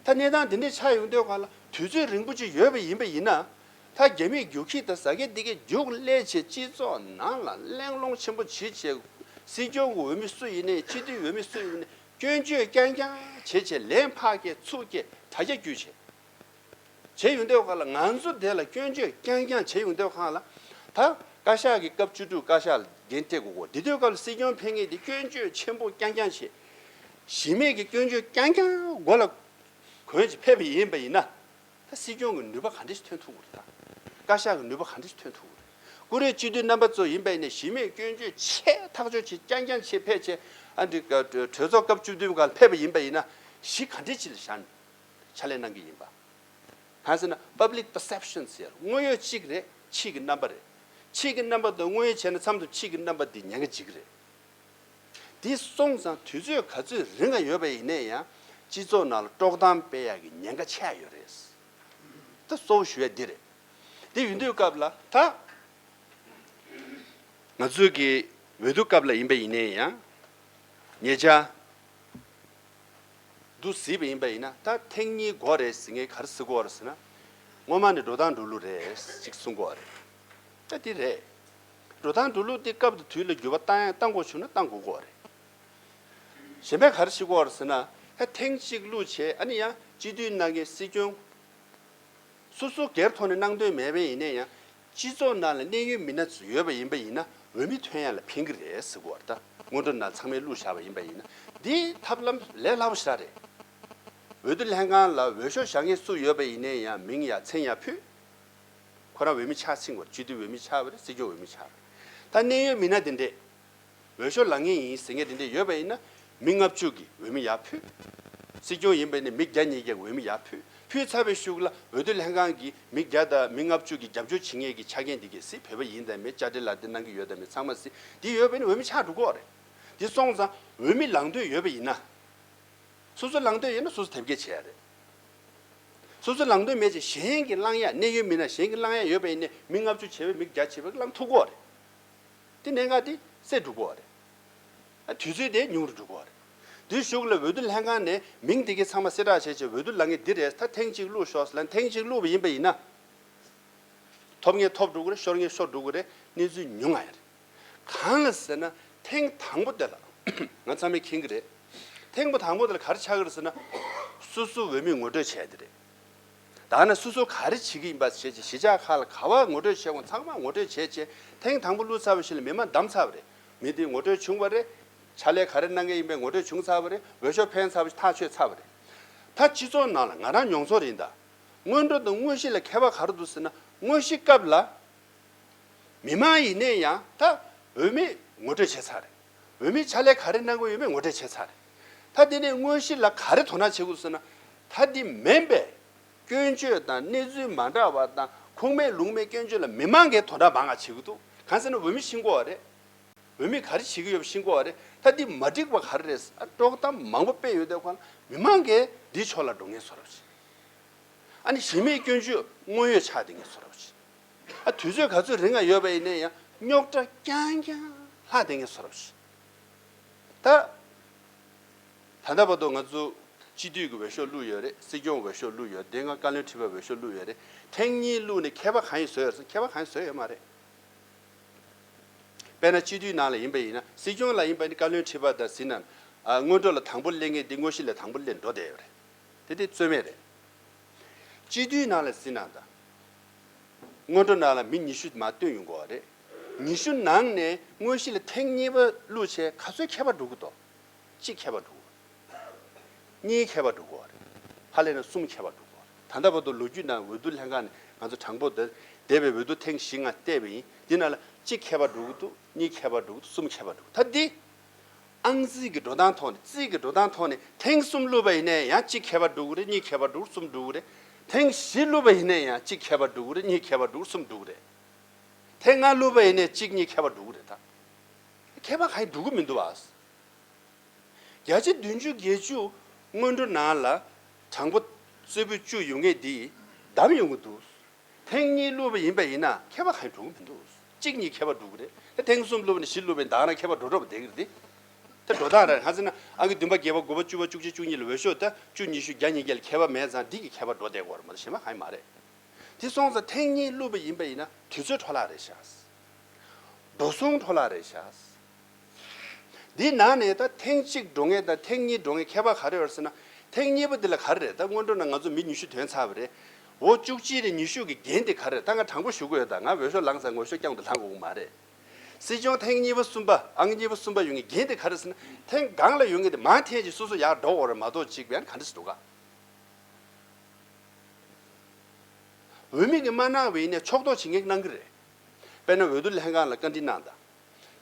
རེད། ད་གནས་སྟངས་འདི་འདྲ་ཆགས་ཡོང་དུས་སྒང་ལ་དུས་ཚོད་རིང་པོ་ཅིག་ཡོད་པ་ཡིན་པ་ཡིན་ན། ད་རྒྱ་མིས་རྒྱུག་ཁྱི་དང་ཟ་སྐད་འདི་གས་རྒྱུགས་སླེབས་བྱས་སྤྱི་ཚོགས་ནང་ལ་གླེང་སློང་ཆེན་པོ་བྱེད་བྱས། སྲིད་སྐྱོང་གི་འོས་མི་སུ་ཡིན་ནའི་སྤྱི་འཐུས་འོས་མི་སུ་ཡིན་ནའི་སྐྱོན་བརྗོད་རྐྱང་རྐྱང་བྱེད་བྱས་ལན་ཕར་སྐྱེལ་ཚུར་སྐྱེལ་དྲ་རྒྱ་བརྒྱུད་བྱས། བྱས་ཡོང་དུས་སྒང་ལ་ང་ཚོ་དེ་ལ་སྐྱོན་བརྗོད་རྐྱང་རྐྱང་བྱས་ཡོང་དུས་སྒང་ལ། ད་བཀའ་ཤག་གི་སྐབས་བཅུ་དྲུག་བཀའ་ཤག་ལ་འགན་སྤྲད་དགོས་གོ། དེ་དུས་སྐབས་ལ་སྲིད་སྐྱོང་ཕེབས་མཁན་དེ་སྐྱོན་བརྗོད་ཆེན་པོ་རྐྱང་རྐྱང་བྱས། གཞི་མེད་ཀྱི་སྐྱོན་བརྗོད་རྐྱང་རྐྱང་མགོ་ལ་གོན་བྱས་ཕེབས་པ་ཡིན་པ་ཡིན་ན། ད་སྲིད་སྐྱོང་གི་ནུས་པ་ག་འདྲས་ཐོན་ཐུབ་ཀྱི་རེད་ད། བཀའ་ཤག་གི་ནུས་པ་ག་འདྲས་ཐོན་ཐུབ་ཀྱི་རེད། ཀུ་རེ་སྤྱི་འཐུས་རྣམ་པ་ཚོ་ཡིན་པ་ཡིན་ན་གཞི་མེད་སྐྱོན་བརྗོད་ཆེ་ཐག་ཆོད་ཆེ་རྐྱང་རྐྱང་བྱས་ཕེབས་བྱས། ཨ་འདི་ག་གྲོས་ཚོགས་སྐབས་བཅུ་བདུན་སྒང་ལ་ཕེབས་པ་ཡིན་པ་ཡིན་ན་གཞི་ག་འདྲས་ཅིག་ལ་བཞག་ནས་ཕྱག་ལས་གནང་གི་ཡིན་པ། གང་ཟེར་ན་public perception ཟེར་དངོས་ཡོད་གཅིག་རེད། ཕྱིའི་གི་རྣམ་པ་རེད། ཕྱིའི་གི་རྣམ་པ་དང་དངོས་ཡོད་བྱས་ན་མཚམས་མཚམས་ཕྱིའི་གི་རྣམ་པ་འདི་ཉེན་ཁ་འཇིགས་རེད། འདི་སོང་ཙང་དུས་ཚོད་ག་ཚོད་རིང་ང་ཡོད་པ་ཡིན་ནའི་ཡང་སྤྱི་ཚོགས་ནང་ལ་དཀྲོག་གཏམ་སྤེལ་ཡག་གི་ཉེན་ཁ་ཆེ་ཡ་ཡོད་རེད། ད་གཙོ་བོ་ཞུ་ཡ་འདི་རེད། འདི་ཡིན་དུས་སྐབས་ལ་ད་ང་ཚོའི་གི་འོས་བསྡུ་སྐབས་ལ་ཡིན་པ་ཡིན་ནའི་ཡང་ཉེ་ཆར་འདུག་གཟིགས་པ་ཡིན་པ་ཡིན་ན་ད་ཐེངས་གཉིས་འགོར་རེད་ཟེར་མཁན་ག་རེ་ཟེར་གོ་རེད་ཟེར་ན། སྔོན་མ་ནས་འགྲོ་སྟངས་འགྲོ་ལུགས་རེད་ཅིག་གསུང་གོ་རེད། ད་འདི་རེད། འགྲོ་སྟངས་འགྲོ་ལུགས་འདི་སྐབས་དང་དུས་ལ་འགྱུར་བ་བཏང་ཡ་བཏང་དགོས་བྱུང་ན་བཏང་དགོས་གོ་རེད། གཞན་པས་ག་རེ་བྱེད་ཀྱི་ཡོད་རེད་ཟེར་ན། ཧེ་ཐེངས་གཅིག་བླུགས་བྱས་ཨ་ནི་ཡང་སྤྱི་འཐུས་གནང་མཁན་སྲིད་སྐྱོང་། སོ་སོ་སྒེར་ཐོག་ནས་གནང་འདོད་མེད་པ་ཡིན་ན་ཡང་སྤྱི་ཚོགས་ནང་ལ་གནད་ཡོད་མི་སྣ་ཚོ་ཡོད་པ་ཡིན་པ་ཡིན་ན་འོས་མི་ཐོན་ཡ་ལ་ཕན་གྱི་རེད་ཟེར་གྱི་ཡོད་རེད་ད། སྔོན་འགྲོ་ནང་ཚང་མས་བླུགས་བཞག་པ་ཡིན་པ་ཡིན་ན་འདི་ཐབས་ལམ་ལས་སླ་པོ་ཞེ་དྲག་རེད། འོས་བསྡུ་ལྷན་ཁང་ལ་འོས་ཤོག་བཞག་མཁན་སུ་ཡོད་པ་ཡིན་ན་ཡང་མིང་ཡ་མཚན་ཡ་ཕུད། ཁོ་རང་འོས་མི་ཆགས་ཟིན་པ་རེད། སྤྱི་འཐུས་འོས་མི་ཆགས་པ་རེད། སྲིད་སྐྱོང་འོས་མི་ཆགས་པ་རེད། ད་གནད་ཡོད་མི་སྣ་དེ་འདྲས་འོས་ཤོག་ལེན་མཁན་ཡིན་ཟེར་མཁན་དེ་འདྲས་ཡོད་པ་ཡིན་ན་མི་ལྔ་བཅུ་གི་འོས་མི་ཡར་ཕུད། སྲིད་སྐྱོང་ཡིན་པ་ཡིན་ན་མི་བརྒྱ་ཉིས་བརྒྱ་གི་འོས་མི་ཡར་ཕུད། ཕུད་ཚར་བའི་གཞུག་ལ་འོས་བསྡུ་ལྷན་ཁང་གིས་མི་བརྒྱ་དང་མི་ལྔ་བཅུ་གི་རྒྱབ་སྐྱོར་བྱེད་མཁན་གྱི་ཆ་རྐྱེན་འདི་གས་སྲིད། བོད་པ་ཡིན་དང་མིན། བཅར་འདྲི་ལག་འདེད་གནང་གི་ཡོད་དང་མེད་ཚང་མ་སྲིད། འདི་ཡོད་པ་ཡིན་ན་འོས་མི་ཆགས་འགྲོ་གི་ཡོད་རེད། འདི་སོང་ཙང་འོས་མི་ལེན་འདོད་ཡོད་པ་ཡིན་ན། སོ་སོ་ལེན་འདོད་ཡོད་ན་སོ་སོ་དེབ་སྐྱེལ་བྱེད་ཡ་རེད། སོ་སོ་ལེན་འདོད་མེད་ཅེས་གཞན་གྱིས་བླང་ཡ། གནད་ཡོད་མི་སྣ་གཞན་གྱིས་བླང་ཡ་ཡོད་པ་ཡིན་ན་མི་ལྔ་བཅུ་བྱས་པས་མི་བརྒྱ་བྱས་པས་བླང་ཐུབ་ཀྱི་ཡོད་རེད། དེ་གནད་འགག་དེ་སེལ་འགྲོ་གི་ཡོད་རེད། ཨ་དུས་ཚོད་དེ་ཉུང་རུ་འགྲོ་གི་ཡོད་རེད། དེའི་གཞུག་ལ་འོས་བསྡུ་ལྷན་ཁང་ནས་མིང་དེ་གའི་ཚང་མ་གསལ་བསྒྲགས་བྱས་བྱས་འོས་བསྡུ་ལེན་མཁན་འདི་རེད། ད་ཐེངས་གཅིག་བླུགས་ཤོག་ཟེར་ལབ་ཐེངས་གཅིག་བླུགས་པ་ཡིན་པ་ཡིན་ན། ཐོབ་མཁན་ཐོབ་འགྲོ་གི་རེད། ཤོར་མཁན་ཤོར་འགྲོ་གི་རེད། གནས་ཚུལ་ཉུང་ང་ཡ་རེད། གང་ལ་ཟེར་ན་ཐེངས་དང་པོ་དེ་ལ་ང་ཚང་མས་མཁྱེན་གི་རེད། ཐེངས་པོ་དང་པོ་དེ་ལ་ག་རེ་ཆགས་ཀྱི་རེད་ཟེར་ན། སོ་སོ་འོས་མི་ངོ་སྤྲོད་བྱས་དེ་རེད། ད་ནི་སོ་སོ་ག་རེ་བྱེད་ཀྱི་ཡིན་པ་བྱས་བྱས་གཞིས་ཆགས་ཁག་ལ་ག་བ་ངོ་སྤྲོད་བྱས་གོང་ཚང་མ་ངོ་སྤྲོད་བྱས་བྱས་ཐེངས་དང་པོ་བླུགས་ཚར་བ་ཞིག་ལ་མི་མང་བདམས་ཚར་བ་རེད། མི་དེ་ངོ་སྤྲོད་བྱུང་བ་རེད། ཕྱག་ལས་ག་རེ་གནང་མཁན་ཡིན་པའི་ངོ་སྤྲོད་བྱུང་ཚར་བ་རེད། འོས་ཤོག་འཕེན་ཚར་བ་ཞིག་ཐག་ཆོད་ཚར་བ་རེད། ད་སྤྱི་ཚོགས་ནང་ལ་ང་རང་མྱོང་ཚོར་ཡིན་ད། སྔོན་འགྲོ་དང་དངོས་གཞི་ལ་ཁྱད་པར་ག་རེ་འདུག་ཟེར་ན། དངོས་གཞི་སྐབས་ལ་མི་མང་ཡིན་ནའི་ཡང་ད་འོས་མི་ངོ་སྤྲོད་བྱས་ཚར་རེད། འོས་མི་ཕྱག་ལས་ག་རེ་གནང་གི་ཡོད་མེད་ངོ་སྤྲོད་བྱས་ཚར་རེད། ད་དེ་ནས་དངོས་གཞི་ལ་ག་རེ་དོ་སྣང་བྱེད་དགོས་ཟེར་ན། ད་འདི་མིན་པའི་སྐྱོན་བརྗོད་དང་གནས་ཚུལ་མ་འདྲ་བ་དང་ཁུངས་མེད་ལུང་མེད་སྐྱོན་བརྗོད་ལ་མི་མང་གིས་དོ་སྣང་མང་ང་བྱེད་ཀྱི་འདུག་གང་ཟེར་ན་འོས་མི་ཤི་གི་ཡོད་རེད། འོས་མི་ག་རེ་བྱེད་ཀྱི་ཡོད་པ་ཤེས་དགོས་པ་རེད། ད་འདི་མ་འགྲིག་པ་ག་རེ་རེད། ཨ་དཀྲོག་གཏམ་མང་པོ་སྤེལ་ཡོད་དུས་ཁོ་ན་མི་མང་གིས་འདིའི་ཕྱོགས་ལ་འགྲོ་ངེས་བཟོ་འདྲ་བྱེད། ཨ་ནི་གཞི་མེད་སྐྱོན་བརྗོད་དངོས་ཡོད་ཆགས་བསྡད་ངེས་བཟོ་འདྲ་བྱེད། ཨ་དུས་ཚོད་ག་ཚོད་རིང་ང་ཡོད་པ་ཡིན་ན་ཡང་རྙོག་དྲ་རྐྱང་རྐྱང་ལྷག་བསྡད་ངེས་བཟོ་འདྲ་བྱེད། ད། ད་ལྟ་བར་དུ་ང་ཚོ་སྤྱི་འཐུས་ཀྱི་འོས་ཤོག་བླུགས་ཡོད་རེད། སྲིད་སྐྱོང་འོས་ཤོག་བླུགས་ཡོད་རེད། དེ་སྔ་བཀའ་བློན་ཁྲི་པའི་འོས་ཤོག་བླུགས་ཡོད་རེད། ཐེངས་གཉིས་བླུགས་ནས་ཁྱད་པར་གང་ཡང་བཟོས་ཡོད་རེད་ཟེར་ན་ཁྱད་པར་གང་ཡང་བཟོས་ཡོད་མ་རེད། དཔེར་ན་སྤྱི་འཐུས་ནང་ལ་ཡིན་པ་ཡིན་ན་སྲིད་སྐྱོང་ལ་ཡིན་པ་ཡིན་ན་བཀའ་བློན་ཁྲི་པ་དང་ཟིན་ན་ཨ་སྔོན་འགྲོ་ལ་དང་པོ་སླེབས་མཁན་དེ་དངོས་གཞི་ལ་དང་པོ་སླེབས་འགྲོ་བསྡད་ཡོད་རེད། དེ་དེ་རྩོད་མེད་རེད། སྤྱི་འཐུས་ནང་ལ་ཟིན་ན་ད། སྔོན་འགྲོ་ནང་ལ་མི་ཉི་ཤུ་མར་བཏོན་ཡོང་གི་ཡོད་རེད། ཉི་ཤུ་ནང་ནས་དངོས་གཞི་ལ་ཐེངས་གཉིས་པ་བླུགས་བྱས་ག་ཚོད་ཁྱད་པར་འགྲོ་གི་འདུག་གཅིག་ཁྱད་པར་འགྲོ་གི། གཉིས་ཁྱད་པར་འགྲོ་གི་ཡོད་རེད། ཕར་སླེབས་ན་གསུམ་ཁྱད་པར་འགྲོ་གི་ཡོད་རེད། ད་ལྟ་བར་དུ་ལོ་རྒྱུས་ནང་འོས་བསྡུ་ལྷན་ཁང་ནས་ང་ཚོ་དྲང་པོ་འདི་འདས་པའི་འོས་བསྡུ་ཐེངས་བཞི་ལྔ་བལྟས་པ་ཡིན། འདི་ནང་ལ་གཅིག་ཁྱད་པར་འགྲོ་གི་འདུག་གཉིས་ཁྱད་པར་འགྲོ་གི་འདུག་གསུམ་ཁྱད་པར་འགྲོ་གི་འདུག་ད་འདི། ཨང་རྩིས་ཀྱི་འགྲོ་སྟངས་ཐོག་ནས་རྩིས་ཀྱི་འགྲོ་སྟངས་ཐོག་ནས་ཐེངས་གསུམ་བླུགས་པ་ཡིན་ན་ཡང་གཅིག་ཁྱད་པར་འགྲོ་གི་རེད། གཉིས་ཁྱད་པར་འགྲོ་གི་རེད། གསུམ་འགྲོ་གི་རེད། ཐེངས་བཞི་བླུགས་པ་ཡིན་ན་ཡང་གཅིག་ཁྱད་པར་འགྲོ་གི་རེད། གཉིས་ཁྱད་པར་འགྲོ་གི་རེད། གསུམ་འགྲོ་གི་རེད། ཐེངས་ལྔ་བླུགས་པ་ཡིན་ན་གཅིག་གཉིས་ཁྱད་པར་འགྲོ་གི་རེད་ད། ཁྱད་པར་གང་ཡང་འགྲོ་གི་མི་འདུག་བ། བརྒྱ་ཆ་བདུན་ཅུ་བརྒྱད་ཅུ་སྔོན་འགྲོ་ནང་ལ་དྲང་པོ་རྩེ་ཕུད་བཅུ་ཡོད་མཁན་འདི་བདམས་ཡོང་གི་འདུག་ཐེངས་གཉིས་བླུགས་པ་ཡིན་པ་ཡིན་ན་ཁྱད་པར་གང་ཡང་འགྲོ་གི་མི་འདུག་གཅིག་གཉིས་ཁྱད་པར་འགྲོ་གི་རེད། ད་ཐེངས་གསུམ་བླུགས་པ་ནས་བཞི་བླུགས་པ་ནས་ད་ག་རང་ཁྱད་པར་འགྲོ་འགྲོ་བ་བསྡད་ཀྱི་རེད་དེ། ད་འགྲོ་སྟངས་རེད། གང་ཟེར་ན་ཨང་ཀི་བདུན་པ་བརྒྱད་པ་དགུ་པ་བཅུ་པ་བཅུ་གཅིག་བཅུ་གཉིས་ལ་འོས་ཤོག་ད་བཅུ་ཉི་ཤུ་བརྒྱ་ཉིས་བརྒྱ་ལ་ཁྱད་པར་མེད་ཙང་འདི་གི་ཁྱད་པར་འགྲོ་བསྡད་ཀྱི་ཡོད་རེད་མ་གཏོགས་གཞན་པ་གང་ཡང་མ་རེད། དེ་སོང་ཙང་ཐེངས་གཉིས་བླུགས་པ་ཡིན་པ་ཡིན་ན་དུས་ཚོད་འཕྲོ་བརླག་རེད་ཤག་འགྲོ་སོང་འཕྲོ་བརླག་རེད་ཤག་འདི་ནང་ནས་ད་ཐེངས་གཅིག་འགྲོ་མཁན་དང་ཐེངས་གཉིས་འགྲོ་མཁན་ཁྱད་པར་ག་རེ་ཡོད་ཟེར་ན། ཐེངས་གཉིས་པ་འདི་ལ་ག་རེ་རེད། ད་སྔོན་འགྲོ་ནང་ང་ཚོ་མི་ཉི་ཤུ་ཐོན་ཚར་བ་རེད། འོ་བཅུ་གཅིག་རེད། ཉི་ཤུ་གི་འགན་དེ་ག་རེ་རེད། ད་ང་དྲང་པོ་ཞུ་གི་ཡོད། ད་ང་འོས་ཤོག་ལངས་ཚར། ང་འོས་ཤོག་རྐྱང་དུ་ལངས་དགོས་ཀྱི་མ་རེད། སྲིད་སྐྱོང་ཐེངས་གཉིས་པ་གསུམ་པ་ཨང་གཉིས་པ་གསུམ་པ་ཡོང་མཁན་འགན་དེ་ག་རེ་ཟེར་ན། ཐེངས་གང་ལ་ཡོང་མཁན་དེ་མར་འཐེན་ཅིག་སོ་སོ་ཡར་འགྲོ་དགོས་རེད་མ་གཏོགས་གཅིག་བན་ག་འདྲ་ཞིག་འགྲོ་ག་འོས་མི་གིས་མ་གནང་བ་ཡིན་ནའི་ཕྱོགས་གཏོགས་བྱེད་མཁན་གནང་གི་རེད། དཔེར་ན་འོས་བསྡུ་ལྷན་ཁང་ལ་བཀའ་འདྲི་གནང་དང་།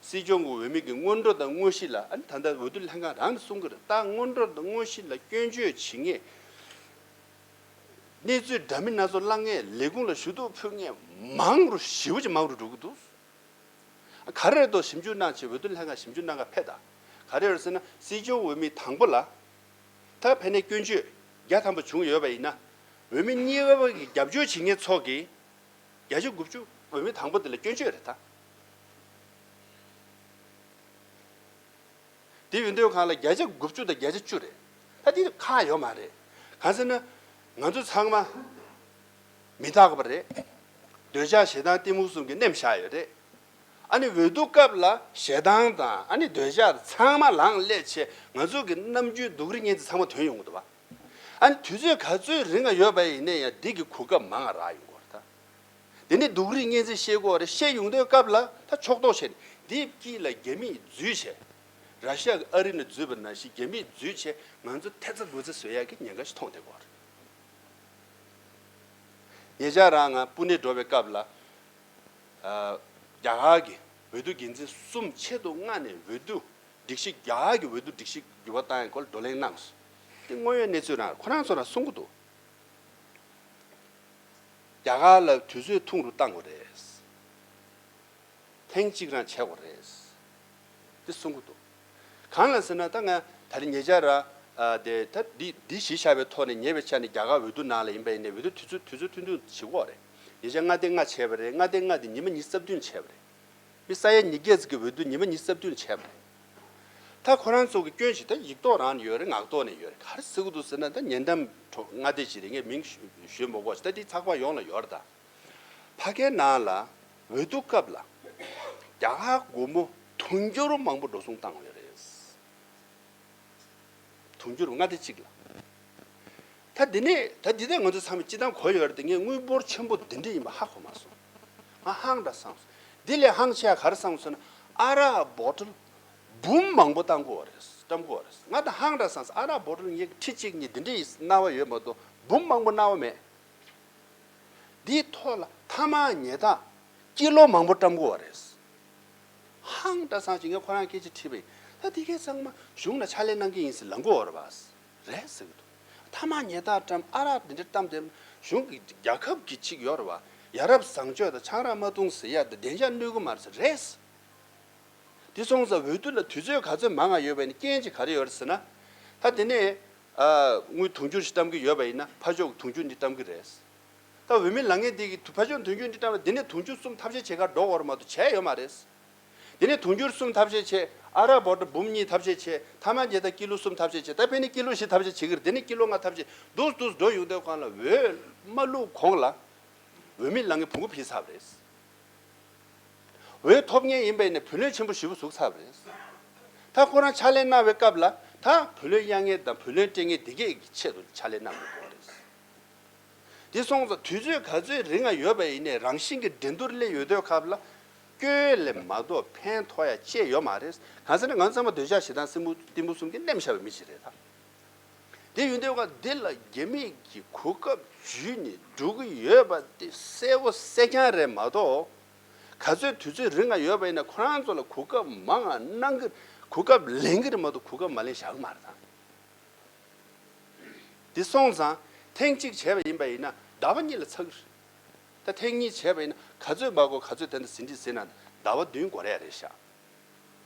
སྲིད་སྐྱོང་གི་འོས་མི་གི་སྔོན་འགྲོ་དང་དངོས་གཞི་ལ། ཨ་ནི་ད་ལྟ་འོས་བསྡུ་ལྷན་ཁང་རང་ནས་གསུང་གི་རེད། ད་སྔོན་འགྲོ་དང་དངོས་གཞི་ལ་སྐྱོན་བརྗོད་བྱེད་མཁན། གནས་ཚུལ་འདྲ་མིན་སྣ་ཚོགས་བསླངས་མཁན། ལས་ཁུངས་ལ་ཞུ་གཏུག་ཕུལ་མཁན་མང་རུ་ཞེ་པོ་ཅིག་མང་རུ་འགྲོ་གི་འདུག་ག་རེ་རེད་འདུག་ཞིབ་འཇུག་གནང་བྱས། འོས་བསྡུ་ལྷན་ཁང་ཞིབ་འཇུག་གནང་ག་ཕེབས་དང་། ག་རེ་རེད་ཟེར་ན་སྲིད་སྐྱོང་འོས་མི་དང་པོ་ལ་ད་ཕན་ནས་སྐྱོན་བརྗོད་བརྒྱ་ཐམ་པ་བྱུང་ཡོད་པ་ཡིན་ན། འོས་མི་གཉིས་པ་གི་རྒྱབ་སྐྱོར་བྱེད་མཁན་ཚོ་གིས་བརྒྱ་ཆ་དགུ་བཅུ་འོས་མི་དང་པོ་དེ་ལ་སྐྱོན་བརྗོད་རེད་ད། དེ་ཡོད་དུས་གང་ལ་བརྒྱ་ཆ་དགུ་བཅུ་དང་བརྒྱ་ཆ་བཅུ་རེད། ད་དེ་ཁག་ཡོད་མ་རེད། གང་ཟེར་ན། ང་ཚོ་ཚང་མ་མི་རྟག་པ་རེད། འདོད་ཆགས་ཞེ་སྡང་གཏི་མུག་གསུམ་གྱིས་མནན་བཞག་ཡོད་རེད། ཨ་ནི་འོས་བསྡུ་སྐབས་ལ་ཞེ་སྡང་དང་ཨ་ནི་འདོད་ཆགས་ཚང་མ་ལངས་སླེབས་བྱས་ང་ཚོ་གི་ནམ་རྒྱུན་སྡུག་རུས་ངན་ཚེ་ཚང་མ་ཐོན་ཡོང་གི་འདུག་བ། ཨ་ནི་དུས་ཚོད་ག་ཚོད་རིང་ང་ཡོད་པ་ཡིན་ནའི་ཡང་འདི་གི་གོ་སྐབས་མང་ང་རག་ཡོང་གི་རེད་ད། དེ་ནས་སྡུག་རུས་ངན་ཚེ་བཤད་དགོས་རེད། བཤད་ཡོང་དུས་སྐབས་ལ་ད་ཕྱོགས་གཏོགས་བྱས་ནས་འདི་དཀྱིལ་ལ་རྒྱ་མིས་འཛུལ་བྱས། ར་ཤི་ཡ་གི་ཨ་རི་ནས་འཛུལ་བ་ནང་བཞིན་རྒྱ་མིས་འཛུལ་བྱས་ང་ཚོ་ཐེ་ཚ་དགུ་ཚ་བཟོ་ཡག་གི་ཉེན་ཁ་ཞིག་མཐོང་བསྡད་ཀྱི་ཡོད་རེད། ཉེ་ཆར་རང་ང་པུ་ནེ་འགྲོ་བའི་སྐབས་ལ། ཨ། རྒྱ་གར་གྱི་འོས་བསྡུ་འགན་འཛིན་གསུམ་ཆེད་དུ་མངགས་ནས་འོས་བསྡུ་སྒྲིག་གཞི། རྒྱ་གར་གྱི་འོས་བསྡུ་སྒྲིག་གཞི་འགྱུར་བ་བཏང་ཡག་སྐོར་ལ་བགྲོ་གླེང་གནང་སོང་། དེ་དངོས་ཡོད་གནས་ཚུལ་རང་ཁོ་རང་ཚོ་རང་གསུང་གི་འདུག་རྒྱ་གར་ལ་དུས་ཚོད་ཐུང་རུ་བཏང་དགོས་རེད། ཐེངས་གཅིག་རང་བྱེད་དགོས་རེད། དེ་གསུང་གི་འདུག་གང་ལ་ཟེར་ན་ད་ང་ད་རེས་ཉེ་ཆར་ར། ཨ། དེ་ད་འདི་འདི་གཞི་བཞག་པའི་ཐོག་ནས་ཉེ་བའི་ཆར་ནས་རྒྱ་གར་འོས་བསྡུ་ནང་ལ་ཡིན་པ་ཡིན་ནའི་འོས་བསྡུ་དུས་ཚོད་དུས་ཚོད་ཐུང་ཐུང་བྱེད་དགོས་རེད། ཉེ་ཆར་མངའ་སྡེ་ལྔ་བྱས་པ་རེད། མངའ་སྡེ་ལྔ་དེ་ཉི་མ་ཉི་ཤུ་རྩ་བདུན་བྱས་པ་རེད། མི་ས་ཡ་ཉིས་བརྒྱ་ཙམ་གྱི་འོས་བསྡུ་ཉི་མ་ཉི་ཤུ་རྩ་བདུན་བྱས་པ་རེད། ད་ཁོ་རང་ཚོ་གི་སྐྱོན་ཞིག་ད་ཡིག་ཐོག་རང་ནས་ཡོད་རེད། ངག་ཐོག་ནས་ཡོད་རེད། ག་རེ་ཟེར་གི་འདུག་ཟེར་ན་ད་ཉེ་འགྲམ་གྲོང་མངའ་སྡེ་ཞིག་རེད། ངས་མིང་ཞུ་ཞུ་མི་དགོས་ཤིང་ད་འདི་ཚགས་པར་ཡོངས་ལ་ཡོད་རེད་ད། ཕ་གིའི་ནང་ལ་འོས་བསྡུ་སྐབས་ལ་རྒྱ་གར་སྒོར་མོ་དུང་ཕྱུར་མང་པོ་འགྲོ་སོང་བཏང་ཡོད་རེད། དུང་ཕྱུར་མངའ་སྡེ་གཅིག་ལ། ད་འདི་ནས་ད་འདི་ལྟར་ང་ཚོ་ཚང་མས་སྤྱི་བཏང་གོ་ཡོད་རེད་དེ། ངས་དངུལ་འབོར་ཆེན་པོ་འདི་འདྲ་ཡིན་པ་ཧ་གོ་མ་སོང་། ང་ཧང་འདྲ་སངས་སོང་། འདི་ལས་ཧང་ཆེ་ཡ་ག་རེ་སངས་སོང་ན། ཨ་རག་བོ་ཊལ་འབུམ་མང་པོ་བཏང་གི་ཡོད་རེད། བཀྲམ་གི་ཡོད་རེད། ང་ད་ཧང་འདྲ་སངས་སོང་། ཨ་རག་བོ་ཊལ་ངས་ཁྲི་གཅིག་གཉིས་འདི་འདྲ་ཡི་རྣ་བ་ཡོད་མ་གཏོགས་འབུམ་མང་པོ་རྣ་བ་མེད། འདིའི་ཐོག་ལ་ཐ་མག་ཉལ་ཐ་ཀི་ལོ་མང་པོ་བཀྲམ་གི་ཡོད་རེད། ཧང་འདྲ་སངས་སོང་། ངས་ཁོ་རང་སྐད་ཆ་དྲིས་པ་ཡིན། ད་འདི་གའི་ཚང་མ་གཞུང་ལ་ཕྱག་ལས་གནང་གི་ཡིན་ཟེར་ལབ་གི་ཡོད་རེད་པ། རེད་ཟེར་གི་འདུག་ཐ་མག་ཉལ་ཐ་བཀྲམ། ཨ་རག་འདི་འདྲ་བཀྲམ་དེ་གཞུང་གི་རྒྱལ་ཁབ་ཀྱི་ཅིག་ཡོད་རེད་པ། ཡ་རབས་བཟང་སྤྱོད་དང་ཆང་རག་མ་འཐུང་ཟེར་ཡ་དེ་བདེ་འཇགས་གནོད་གི་མ་རེད་ཟེར། རེད། དེ་སོང་ཙང་འོས་བསྡུ་ལ་དུས་ཚོད་ག་ཚོད་མང་ང་ཡོད་པ་ཡིན་ན་རྐྱེན་གཅིག་ག་རེ་ཡོད་རེད་ཟེར་ན། ད་དེ་ནས་ཨ་དངུལ་དུང་ཕྱུར་ཞིག་བཏང་གི་ཡོད་པ་ཡིན་ན་ཕར་ཕྱོགས་ཀྱི་དུང་ཕྱུར་འདི་བཏང་གི་རེད། ད་འོས་མི་ལངས་མཁན་འདི་གིས་ཕར་ཕྱོགས་དུང་ཕྱུར་འདི་བཏང་བ་འདི་ནས་དུང་ཕྱུར་གསུམ་ཐབས་ཤེས་བྱེད་གར་འགྲོ་དགོས་རེད་མ་གཏོགས་བྱས་ཡོད་མ་རེད། འདི་ནས་དུང་ཕྱུར་གསུམ་ཐབས་ཤེས་བྱས། ཨ་རག་བོ་ཊ་འབུམ་གཉིས་ཐབས་ཤེས་བྱས། ཐ་མ་རྗེས་ད་ཀི་ལོ་གསུམ་ཐབས་ཤེས་བྱས། ད་ཕན་ནི་ཀི་ལོ་བཞི་ཐབས་ཤེས་བྱེད་ཀྱི་རེད། འདི་ནས་ཀི་ལོ་ལྔ་ཐབས་ཤེས་འདུག་འདུག་འགྲོ་ཡོང་དུས་གང་ལ་འོས་མ་བླུགས་གོང་ལ་འོས་མི་ལངས་མཁན་བོང་གུ་ཕྱིས་ཚར་བ་རེད། འོས་ཐོབ་མཁན་ཡིན་པ་ཡིན་ན་བུ་ལོན་ཆེན་པོ་ཞེ་པོ་ཟུག་ཚར་བ་རེད། ད་ཁོ་རང་ཕྱག་ལས་གནང་བའི་སྐབས་ལ་ད་བུ་ལོན་གཡར་མཁན་དང་བུ་ལོན་སྤྲད་མཁན་དེ་གས་ཀྱི་ཆེད་དུ་ཕྱག་ལས་གནང་དགོས་པ་རེད། དེ་སོང་ཙང་དུས་ཚོད་ག་ཚོད་རིང་ང་ཡོད་པ་ཡིན་ནའི་རང་བཞིན་གྱི་འགྲན་བསྡུར་སླེབས་ཡོང་དུས་སྐབས་ལ་སྐྱོན་ལས་མ་གཏོགས་ཕན་ཐོགས་ཡ་ཅི་ཡང་ཡོད་མ་རེད། གང་ཟེར་ན་ང་ཚང་མ་འདོད་ཆགས་ཞེ་སྡང་གཏི་མུག་གཏི་མུག་གསུམ་གྱིས་མནན་བཞག་པའི་མི་ཞིག་རེད་ད། དེ་ཡོང་དུས་ཀ་འདི་ལ་རྒྱ་མི་གི་གོ་སྐབས་འཇུས་ནས་འགྲོ་གི་ཡོད་པ་དེ་གསལ་པོ་གསལ་རྐྱང་རེད་མ་གཏོགས། ག་ཚོད་དུས་ཚོད་རིང་ང་ཡོད་པ་ཡིན་ན་ཁོ་རང་ཚོ་ལ་གོ་སྐབས་མང་ང་གནང་གི། གོ་སྐབས་ལེན་གི་རེད་མ་གཏོགས་གོ་སྐབས་མ་ལེན་བཞག་གི་མ་རེད་ད། དེ་སོང་ཙང་ཐེངས་གཅིག་བྱས་པ་ཡིན་པ་ཡིན་ན་ཟླ་བ་གཉིས་ལ་ཚར་གི་རེད། ད་ཐེངས་གཉིས་བྱས་པ་ཡིན་ན་ག་ཚོད་མ་དགོས་ག་ཚོད་དེ་འདྲ་ཟིན་བྲིས་ཟིན་ན་ཟླ་བ་བདུན་འགོར་ཡ་རེད་ཤག་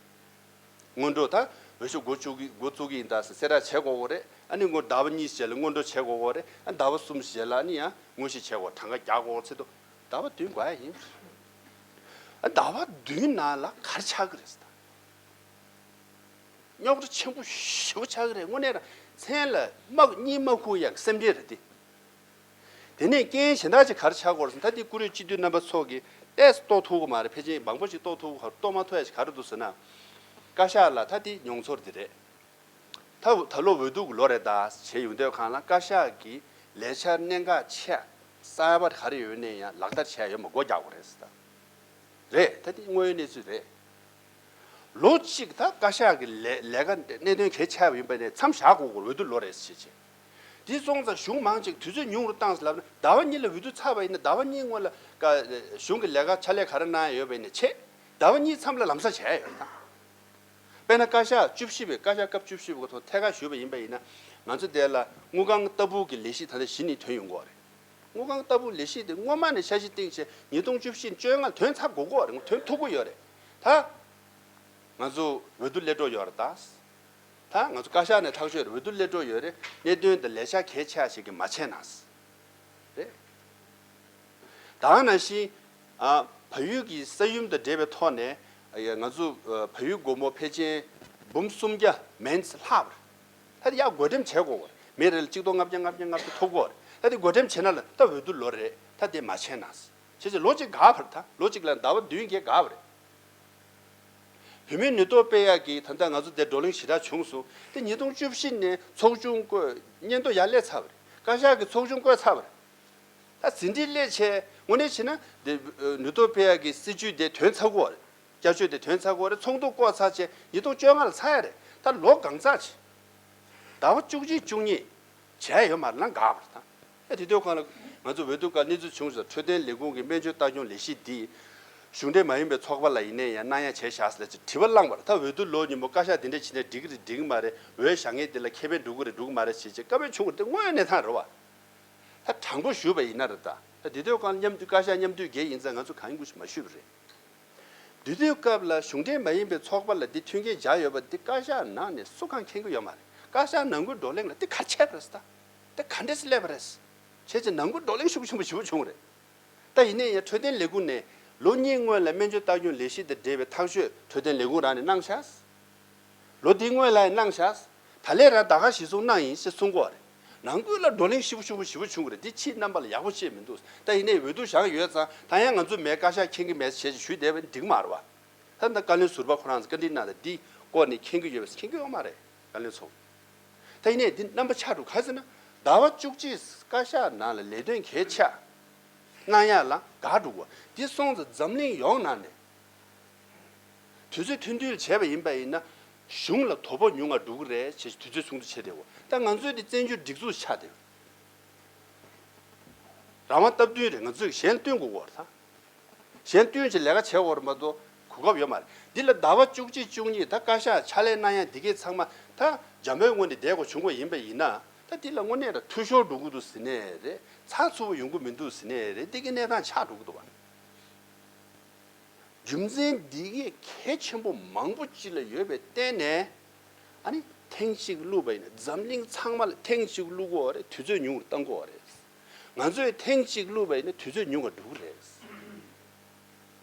སྔོན་འགྲོ་ད་འོས་ཤོག་འགོ་བཙུགས་ཀྱི་འགོ་བཙུགས་ཀྱི་ཡིན་ད་ཟེར་གསལ་བསྒྲགས་བྱེད་དགོས་གོ་རེད། ཨ་ནི་སྔོན་ཟླ་བ་གཉིས་རྗེས་ལ་སྔོན་འགྲོ་བྱེད་དགོས་གོ་རེད། ཨ་ཟླ་བ་གསུམ་རྗེས་ལ་ཨ་ནི་ཡང་དངོས་གཞི་བྱེད་དགོས། གྲངས་ཀ་རྒྱག་དགོས་ཚེ་དུ་ཟླ་བ་བདུན་འགོར་ཡ་ཡིན། ཨ་ཟླ་བ་བདུན་ནང་ལ་ག་རེ་ཆགས་ཀྱི་རེད་ཟེར་ད། རྙོག་དྲ་ཆེན་པོ་ཞེ་པོ་ཆགས་ཀྱི་རེད། དངོས་གནས་རང་མཚན་ལ་དམག་གཉིས་དམག་ཁུག་ཡང་སེམས་ཁྲལ་རེད་དེ། དེ་ནས་རྐྱེན་གཞན་དག་ཅིག་ག་རེ་ཆགས་ཀྱི་ཡོད་རེད་ཟེར་ན། ད་དེ་བཀུར་འོས་སྤྱི་འཐུས་རྣམ་པ་ཚོ་གིས་ཏོག་ཙམ་རྟོགས་ཐུབ་ཀྱི་མ་རེད། ཕལ་ཆེར་མང་པོ་ཞིག་རྟོགས་ཐུབ་ཀྱི་མ་རེད། རྟོགས་མ་ཐུབ་ཡ་ཞིག་ག་རེ་འདུག་ཟེར་ན། བཀའ་ཤག་ལ་ད་དེ་མྱོང་ཚོར་དེ་རེད། ད་ད་ལོ་འོས་བསྡུ་གི་ལོ་རེད་ད་བྱས་ཡོང་དུས་གང་ལ་བཀའ་ཤག་གི་ལས་འཆར་གནད་འགག་ཆེ་གསར་པ་ག་རེ་ཡོད་ནའི་ཡང་ལག་བསྟར་བྱས་ཡོད་མ་སྒོ་རྒྱག་དགོས་རེད་ཟེར་ད། རེད། ད་དེ་དངོས་ཡོད་གནས་ཚུལ་རེད། ལོ་གཅིག་ད་བཀའ་ཤག་གི་ལས་ལས་ཀ་གནད་དོན་གལ་ཆེ་བ་ཡིན་པ་ནས་མཚམས་བཞག་དགོས་དགོས། འོས་བསྡུ་ལོ་རེད་ཟེར་བྱས། དེ་སོང་ཙང་གཞུང་མང་ཅིག་དུས་ཚོད་ཉུང་རུ་བཏང་ཟེར་ལབ་ན། ཟླ་བ་གཉིས་ལ་འོས་བསྡུ་ཚར་བ་ཡིན་ན་ཟླ་བ་གཉིས་སྔོན་ལ་ཀ་གཞུང་གི་ལས་ཀ་ཕྱག་ལས་ག་རེ་གནང་ཡ་ཡོད་པ་ཡིན་ན་བྱས། ཟླ་བ་གཉིས་མཚམས་ལ་ལམ་སང་བྱས་ཡ་ཡོད་ད། དཔེར་ན་བཀའ་ཤག་བཅུ་བཞི་པའི་བཀའ་ཤག་སྐབས་བཅུ་བཞི་པའི་ཐོག་ཐད་ཀར་ཞུས་པ་ཡིན་པ་ཡིན་ན། ང་ཚོ་དེ་ལ་དངུལ་ཁང་ལྟ་བུ་གི་ལས་གཞི་ད་ལྟ་གཞི་ནས་ཐོན་ཡོང་གི་ཡོད་རེད། དངུལ་ཁང་ལྟ་བུ་ལས་གཞི་དེ་སྔོན་མ་ནས་འཆར་གཞི་བཏིང་བྱས་ཉིས་སྟོང་བཅུ་བཞི་བཅོ་ལྔ་ཐོན་ཚར་དགོས་ཀྱི་ཡོད་རེད། ཐོན་ཐུབ་ཀྱི་ཡོད་རེད། ད་ང་ཚོ་འོས་བསྡུ་སླེབས་འགྲོ་ཡོད་རེད་ད། ད་ང་ཚོ་བཀའ་ཤག་ནས་ཐག་གཅོད་རེད། འོས་བསྡུ་སླེབས་འགྲོ་ཡོད་རེད། གནད་དོན་དང་ལས་འཆར་གལ་ཆེ་བ་ཞིག་གི་མ་བྱས་ན། རེད། ད་ག་ནང་བཞིན་ཨ་བལ་ཡུལ་གྱི་ས་ཡོམ་དང་འབྲེལ་བའི་ཐོག་ནས་ཨ་ང་ཚོ་ཨ་བལ་ཡུལ་སྒོར་མོ་ཕལ་ཆེར་འབུམ་སུམ་བརྒྱ་མན་ཙམ་ལྷག་པ་རེད། ད་དེ་ཡར་བགོ་འགྲེམས་བྱེད་དགོས་པ་རེད། མི་རེ་ལ་གཅིག་སྟོང་ལྔ་བརྒྱ་ལྔ་བརྒྱ་ལྔ་བརྒྱ་ཐོབ་དགོས་པ་རེད། ད་དེ་བགོ་འགྲེམས་བྱེད་ན་ལ་ད་འོས་བསྡུ་ལོ་རེད། ད་དེ་མ་བྱས་ན། བྱས་ཙང་ལོ་གཅིག་འགག་པ་རེད། ད་ལོ་གཅིག་ལ་ཟླ་བ་བདུན་བརྒྱད་འགག་པ་རེད། བོད་མིའི་ནུས་སྟོབས་སྤེལ་ཡག་གི་ད་ལྟ་ང་ཚོ་འདིར་བགྲོ་གླེང་ཞེ་དྲག་བྱུང་སོང་། དེ་ཉིས་སྟོང་བཅུ་བཞི་ནས་ཚོགས་ཆུང་བསྐོས་སྙན་ཐོ་ཡར་སླེབས་ཚར་བ་རེད། བཀའ་ཤག་གི་ཚོགས་ཆུང་བསྐོས་ཚར་བ་རེད། ད་ཟིན་བྲིས་སླེབས་བྱས་དངོས་གནས་བྱས་ན་འདི་ནུས་སྟོབས་སྤེལ་ཡག་གི་སྲིད་ཇུས་དེ་ཐོན་ཚར་དགོས་པ་རེད། བསྐྱར་བཅོས་དེ་ཐོན་ཚར་དགོས་པ་རེད། ཚོགས་འདུ་བསྐོས་ཚར་བྱས་ཉིས་སྟོང་བཅོ་ལྔ་ལ་ཚར་ཡ་རེད། ད་ལོ་གང་ཚར་བྱས། ཟླ་བ་བཅུ་གཅིག་བཅུ་གཉིས་བྱས་ཡོད་མ་རེད་ལ་འགག་པ་རེད་ད། ཨ་དེ་དུས་གང་ལ་ང་ཚོ་འོས་བསྡུ་སྐབས་གནས་ཚུལ་བྱུང་ཟེར། འཕྲོད་བསྟེན་ལས་ཁུངས་ཀྱི་སྨན་བཅོས་ལྟ་སྐྱོང་ལས་གཞི་འདི་གཞུང་འབྲེལ་མ་ཡིན་པའི་ཚོགས་པ་ལ་ཡིན་ནའི་ཡང་གནང་ཡ་བྱས་བཞག་ཟེར་ཅིག་དྲི་བ་བསླངས་པ་རེད། ད་འོས་བསྡུ་ལོ་ཉིན་མོ་བཀའ་ཤག་འདི་འདྲ་བྱས་ནས་འགྲིག་གི་རེད་འགྲིག་གི་མ་རེད། འོས་བཞག་མཁན་འདི་ལ་ཁེ་ཕན་འགྲོ་གི་རེད་འགྲོ་གི་མ་རེད་ཟེར་ཅིག་བཀའ་མོལ་བྱུང་བ་རེད། དེ་དངོས་ཡོད་གནས་སྟངས་རེད་བ། ད་དྲང་པོ་ཞུས་པ་ཡིན་ན་རེད་ད། ད་དེ་དུས་གང་ལ་མཉམ་འདུས་བཀའ་ཤག་མཉམ་འདུས་འགན་ཡིན་ཙང་ང་ཚོ་གང་ཡིན་དགོས་ཞེས་མ་ཞུས་པ་རེད། དེ་དུས་སྐབས་ལ་གཞུང་འབྲེལ་མ་ཡིན་པའི་ཚོགས་པ་ལ་འདི་མཐུན་རྐྱེན་སྦྱར་ཡོད་པ་འདི་བཀའ་ཤག་ནང་ནས་སུ་གང་མཁྱེན་གྱི་ཡོད་མ་རེད། བཀའ་ཤག་ནང་ཁུལ་བགྲོ་གླེང་ལ་འདི་ག་རེ་བྱས་པ་རེད་ཟེར་ད། འདི་ག་འདྲས་སེ་སླེབས་པ་རེད་ཟེར་བྱས་ཙང་ནང་ཁུལ་བགྲོ་གླེང་ཤུགས་ཆེན་པོ་ཞེ་པོ་བྱུང་རེད། ད་ཡིན་ནའི་ཡང་འཕྲོད་བསྟེན་ལས་ཁུངས་ནས་ལོ་གཉིས་སྔོན་ལ་སྨན་བཅོས་ལྟ་སྐྱོང་ལས་གཞི་དང་འབྲེལ་བའི་ཐག་གཅོད་འཕྲོད་བསྟེན་ལས་ཁུངས་རང་ནས་གནང་ཤག་ལོ་འདི་སྔོན་ལ་ཡང་གནང་ཤག་ད་ལས་རང་ད་ག་གཞི་བཟུང་གནང་ཡིན་ཞེས་གསུང་གི་ཡོད་རེད། ནང་ཁུལ་ལ་བགྲོ་གླེང་ཞེ་པོ་ཞེ་པོ་ཞེ་པོ་བྱུང་གི་རེད། འདི་ཕྱིའི་རྣམ་པ་ལ་ཡག་པོ་བཤད་མི་འདུག་ད་ཡིན་ནའི་འོས་བསྡུ་བཞག་ཡོད་ཙང་ད་ཡང་ང་ཚོ་མེད་བཀའ་ཤག་མཁྱེན་གྱི་མེད་ཟེར་བྱས་ཞུས་བསྡད་པ་འགྲིག་མ་རེད་བ། ད་ལྟ་བཀའ་བློན་ཟུར་པ་ཁོ་རང་ཚོ་བཀའ་འདྲི་གནང་དང་འདི་སྐོར་ནས་མཁྱེན་གྱི་ཡོད་པས་མཁྱེན་གྱི་ཡོད་མ་རེད་བཀའ་བློན་ཚོ། ད་ཡིན་ནའི་འདི་རྣམ་པ་ཆགས་འགྲོ་ག་ཟེར་ན། ཟླ་བ་བཅུ་གཅིག་བཀའ་ཤག་ནང་ལ་ལས་དོན་གལ་ཆེ་གནང་ཡག་ལ་འགག་འགྲོ་གི། འདི་སོང་ཙང་འཛམ་གླིང་ཡོངས་ནང་ནས་དུས་ཚོད་མཐུན་སྒྲིལ་བྱས་པ་ཡིན་པ་ཡིན་ན་གཞུང་ལ་དོ་ཕོག་ཉུང་ང་འགྲོ་གི་རེད་ཅེས་དུས་ཚོད་ཚོགས་འདུ་བྱས་བསྡད་ཡོད། ད་ང་ཚོའི་འདི་བཙན་བྱོལ་སྒྲིག་འཛུགས་ཆགས་བསྡད་ཡོད། རང་དབང་སྟབས་བསྟུན་རེད། ང་ཚོས་གཞན་བསྟུན་དགོས་ཀྱི་ཡོད་རེད་ད། གཞན་བསྟུན་བྱས་ལས་ཀ་བྱེད་དགོས་རེད་མ་གཏོགས་གོ་སྐབས་ཡོད་མ་རེད། འདི་ལ་ཟླ་བ་བཅུ་གཅིག་བཅུ་གཉིས་ད་བཀའ་ཤག་ཕྱག་ལས་གནང་ཡ་འདི་གས་ཚང་མ་ད་འཇམ་པོའི་ངོས་ནས་བསྡད་དགོས་བྱུང་དགོས་ཡིན་པ་ཡིན་ན། ད་འདི་ལ་དངོས་གནས་ད་འཐུས་ཤོར་འགྲོ་གི་འདུག་ཟེར་ནའི་རེད། ཚགས་ཚུད་པོ་ཡོང་གི་མི་འདུག་ཟེར་ནའི་རེད། འདི་གི་གནས་སྟངས་ཆགས་འགྲོ་གི་འདུག་བ། རྒྱུ་མཚན་འདི་གས་གལ་ཆེན་པོ་མང་པོ་ཅིག་ལ་ཡོད་པའི་བརྟེན་ནས། ཨ་ནི་ཐེངས་གཅིག་བླུགས་པ་ཡིན་ན་འཛམ་གླིང་ཚང་མ་ལ་ཐེངས་གཅིག་བླུགས་དགོས་པ་རེད། དུས་ཚོད་ཉུང་རུ་གཏང་དགོས་པ་རེད། ང་ཚོས་ཐེངས་གཅིག་བླུགས་པ་ཡིན་ན་དུས་ཚོད་ཉུང་བ་འགྲོ་གི་རེད།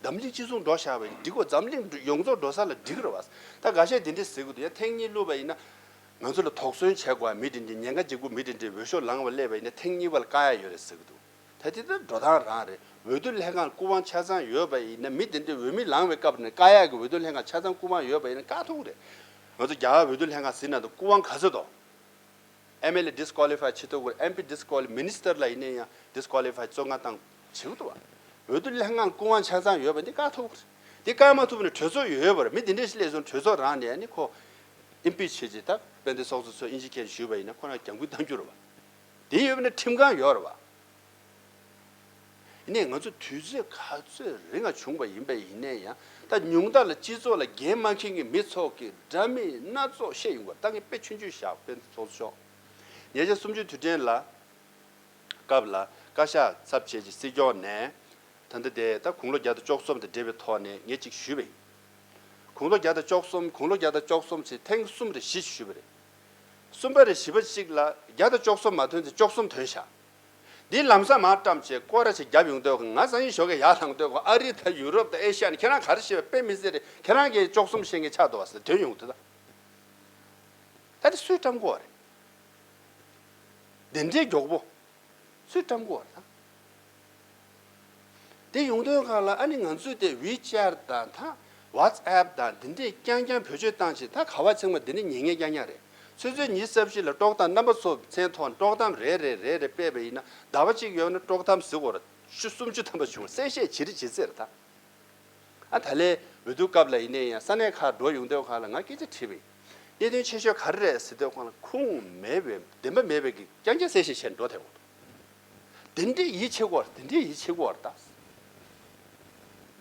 འཛམ་གླིང་སྤྱི་ཚོགས་འགྲོ་བཞག་པ་ཡིན་འགྲིག་གོ་འཛམ་གླིང་ཡོངས་རྫོགས་འགྲོ་ས་ལ་འགྲིག་གི་རེད་བ། ད་འགའ་ཤས་དེ་འདྲས་ཟེར་གི་འདུག་ཡ་ཐེངས་གཉིས་བླུགས་པ་ཡིན་ན། ང་ཚོ་ལ་དོགས་ཟོན་བྱེད་དགོས་མི་དེ་འདྲས་ཉེན་ཁ་ལྗིད་པོ་མི་དེ་འདྲས་འོས་ཤོག་ལངས་པ་སླེབས་པ་ཡིན་ན་ཐེངས་གཉིས་པ་ལ་བཀག་ཡ་ཡོད་རེད་ཟེར་གི་འདུག་ད་དེ་ལྟར་འགྲོ་སྟངས་རང་རེད། འོས་བསྡུ་ལྷན་ཁང་སྐུ་དབང་ཆ་ཚང་ཡོད་པ་ཡིན་ན་མི་དེ་འདྲས་འོས་མི་ལངས་པའི་སྐབས་ནས་བཀག་ཡག་གི་འོས་བསྡུ་ལྷན་ཁང་ཆ་ཚང་སྐུ་དབང་ཡོད་པ་ཡིན་ན་བཀག་ཐུབ་ཀྱི་རེད། ང་ཚོ་རྒྱ་གར་འོས་བསྡུ་ལྷན་ཁང་ཟེར་ན་ད་སྐུ་དབང་ག་ཚོད་དོ། ཨེམ་ཨེལ་ཨེ་ཌི་སི་ཀོ་ལི་ཕའི་བྱེད་ཐུབ་ཀྱི་རེད། ཨེམ་པི་ཌི་སི་ཀོ་ལི་མི་ནི་སི་ཊར་ལ་ཡིན་ན་ཡང་ཌི་སི་ཀོ་ལི་ཕའི་བཙོན་ཁང་བཏང་བྱེད་ཀྱི་འདུག་བ། འོས་བསྡུ་ལྷན་ཁང་སྐུ་དབང་ཆ་ཚང་ཡོད་པ་འདི་བཀག་ཐུབ་ཀྱི་རེད། འདི་བཀག་མ་ཐུབ་ན་གྲོས་ཚོགས་ཡོད་པ་རེད། མི་འདི་འདྲས་ཤིག་སླེབས་སོང་གྲོས་ཚོགས་རང་ནས་ནི་ཁོ་ཨིམ་པིཆ་བྱེད་ཅིག་ད་དཔལ་ལྡན་ཚོགས་གཙོ་མཚོ་དབྱིན་ཇི་སྐད་ཞུས་པ་ཡིན་ན་ཁོ་རང་རྒྱང་འབུད་གཏང་རྒྱུ་རེད་བ། དེ་ཡོད་པ་ན་ཁྲིམས་ཁང་ཡོད་རེད་བ། ཡིན་ནའི་ང་ཚོ་དུས་ཚོད་ག་ཚོད་རིང་ང་བྱུང་བ་ཡིན་པ་ཡིན་ནའི་ཡང་ད་ཉུང་མཐའ་ལ་སྤྱི་ཚོགས་ལ་འགན་མ་འཁྱེར་མཁན་མི་ཚོགས་ཀྱི་འདྲ་མིན་སྣ་ཚོགས་བཤད་ཡོང་བ་ད་ངས་དཔེ་ཆུང་ཆུང་བཞག་དཔེ་ཚོགས་ཤོག་ཉེ་ཆར་གསུམ་བཅུའི་དུས་དྲན་ལ་སྐབས་ལ་བཀའ་ཤག་ཚབ་བྱས་ཀྱི་སྲིད་སྐྱོང་ནས་ད་ལྟ་དེ་ད་དགུང་ལོ་བརྒྱ་དང་བཅུ་གསུམ་དང་འབྲེལ་བའི་ཐོག་ནས་ངས་ཅིག་ཞུས་པ་ཡིན། དགུང་ལོ་བརྒྱ་དང་བཅུ་གསུམ་དགུང་ལོ་བརྒྱ་དང་བཅུ་གསུམ་ཞེས་ཐེངས་གསུམ་རེ་བཞི་ཞུས་པ་རེད། གསུམ་པ་རེ་བཞི་པ་གཅིག་ལ་བརྒྱ་དང་བཅུ་གསུམ་མ་ཐོན་ཚེ་བཅུ་གསུམ་ཐོན་ཤག་འདི་ལམ་སང་མར་བཀྲམ་བྱས་སྐོར་ར་ཞིག་བརྒྱབ་ཡོང་དུས་ང་སང་ཉིན་ཞོགས་ཀས་ཡར་ལངས་དུས་ཨ་རི་དང་ཡུ་རོབ་དང་ཨེ་ཤི་ཡ་ནས་ཁྱེད་རང་ག་རེ་བཤད་པ་དཔེ་མི་སྲིད་རེད། ཁྱེད་རང་གིས་བཅུ་གསུམ་བཤད་མཁན་ཆགས་འདུག་བ་ཟེར་དོན་ཡོང་དུས་ད་ད་དེ་སུས་བཀྲམ་དགོས་རེད། འདི་འདྲའི་མགྱོགས་པོ་སུས་བཀྲམ་དགོས་རེད་ད། དེ་ཡོང་དུས་སྒང་ལ་ཨ་ནི་ང་ཚོས་དེ་ཝི་ཅེཊ་དང་ད་ཝ་ཊི་སི་ཨེབ་དང་འདི་འདྲས་རྐྱང་རྐྱང་བེད་སྤྱོད་བཏང་བྱས་ད་ག་བ་ཚང་མ་འདི་འདྲས་ཉན་མཁན་རྐྱང་རྐྱང་རེད། ཆུ་ཚོད་ཉི་ཤུ་རྩ་བཞི་ལ་དཀྲོག་གཏམ་རྣམ་པ་ཚོ་མཚན་ཐོག་དཀྲོག་གཏམ་རེ་རེ་རེ་རེ་སྤེལ་བ་ཡིན་ན་ཟླ་བ་གཅིག་ཡོད་ན་དཀྲོག་གཏམ་ཟེར་དགོས་རེད། ཆུ་སུམ་ཅུ་ཐམ་པ་བྱུང་གསལ་བཤད་བྱེད་རེ་བྱེད་ཟེར་ད། ཨ་ད་ལས་འོས་བསྡུ་སྐབས་ལ་ཡིན་ནའི་ཡང་ས་གནས་ཁག་འགྲོ་ཡོང་དུས་སྒང་ལ་ང་སྐད་ཆ་དྲིས་པ་ཡིན། གནད་དོན་ཆེ་ཤོས་ག་རེ་རེད་ཟེར་དུས་སྒང་ལ་ཁུངས་མེད་པའི་བདེན་པ་མེད་པའི་གི་རྐྱང་རྐྱང་གསལ་བཤད་བྱས་འགྲོ་བསྡད་ཡོང་འདུག་དེ་འདྲའི་ཡིད་ཆེས་དགོས་རེད། དེ་འདྲའི་ཡིད་ཆེས་དགོས་རེད་ད།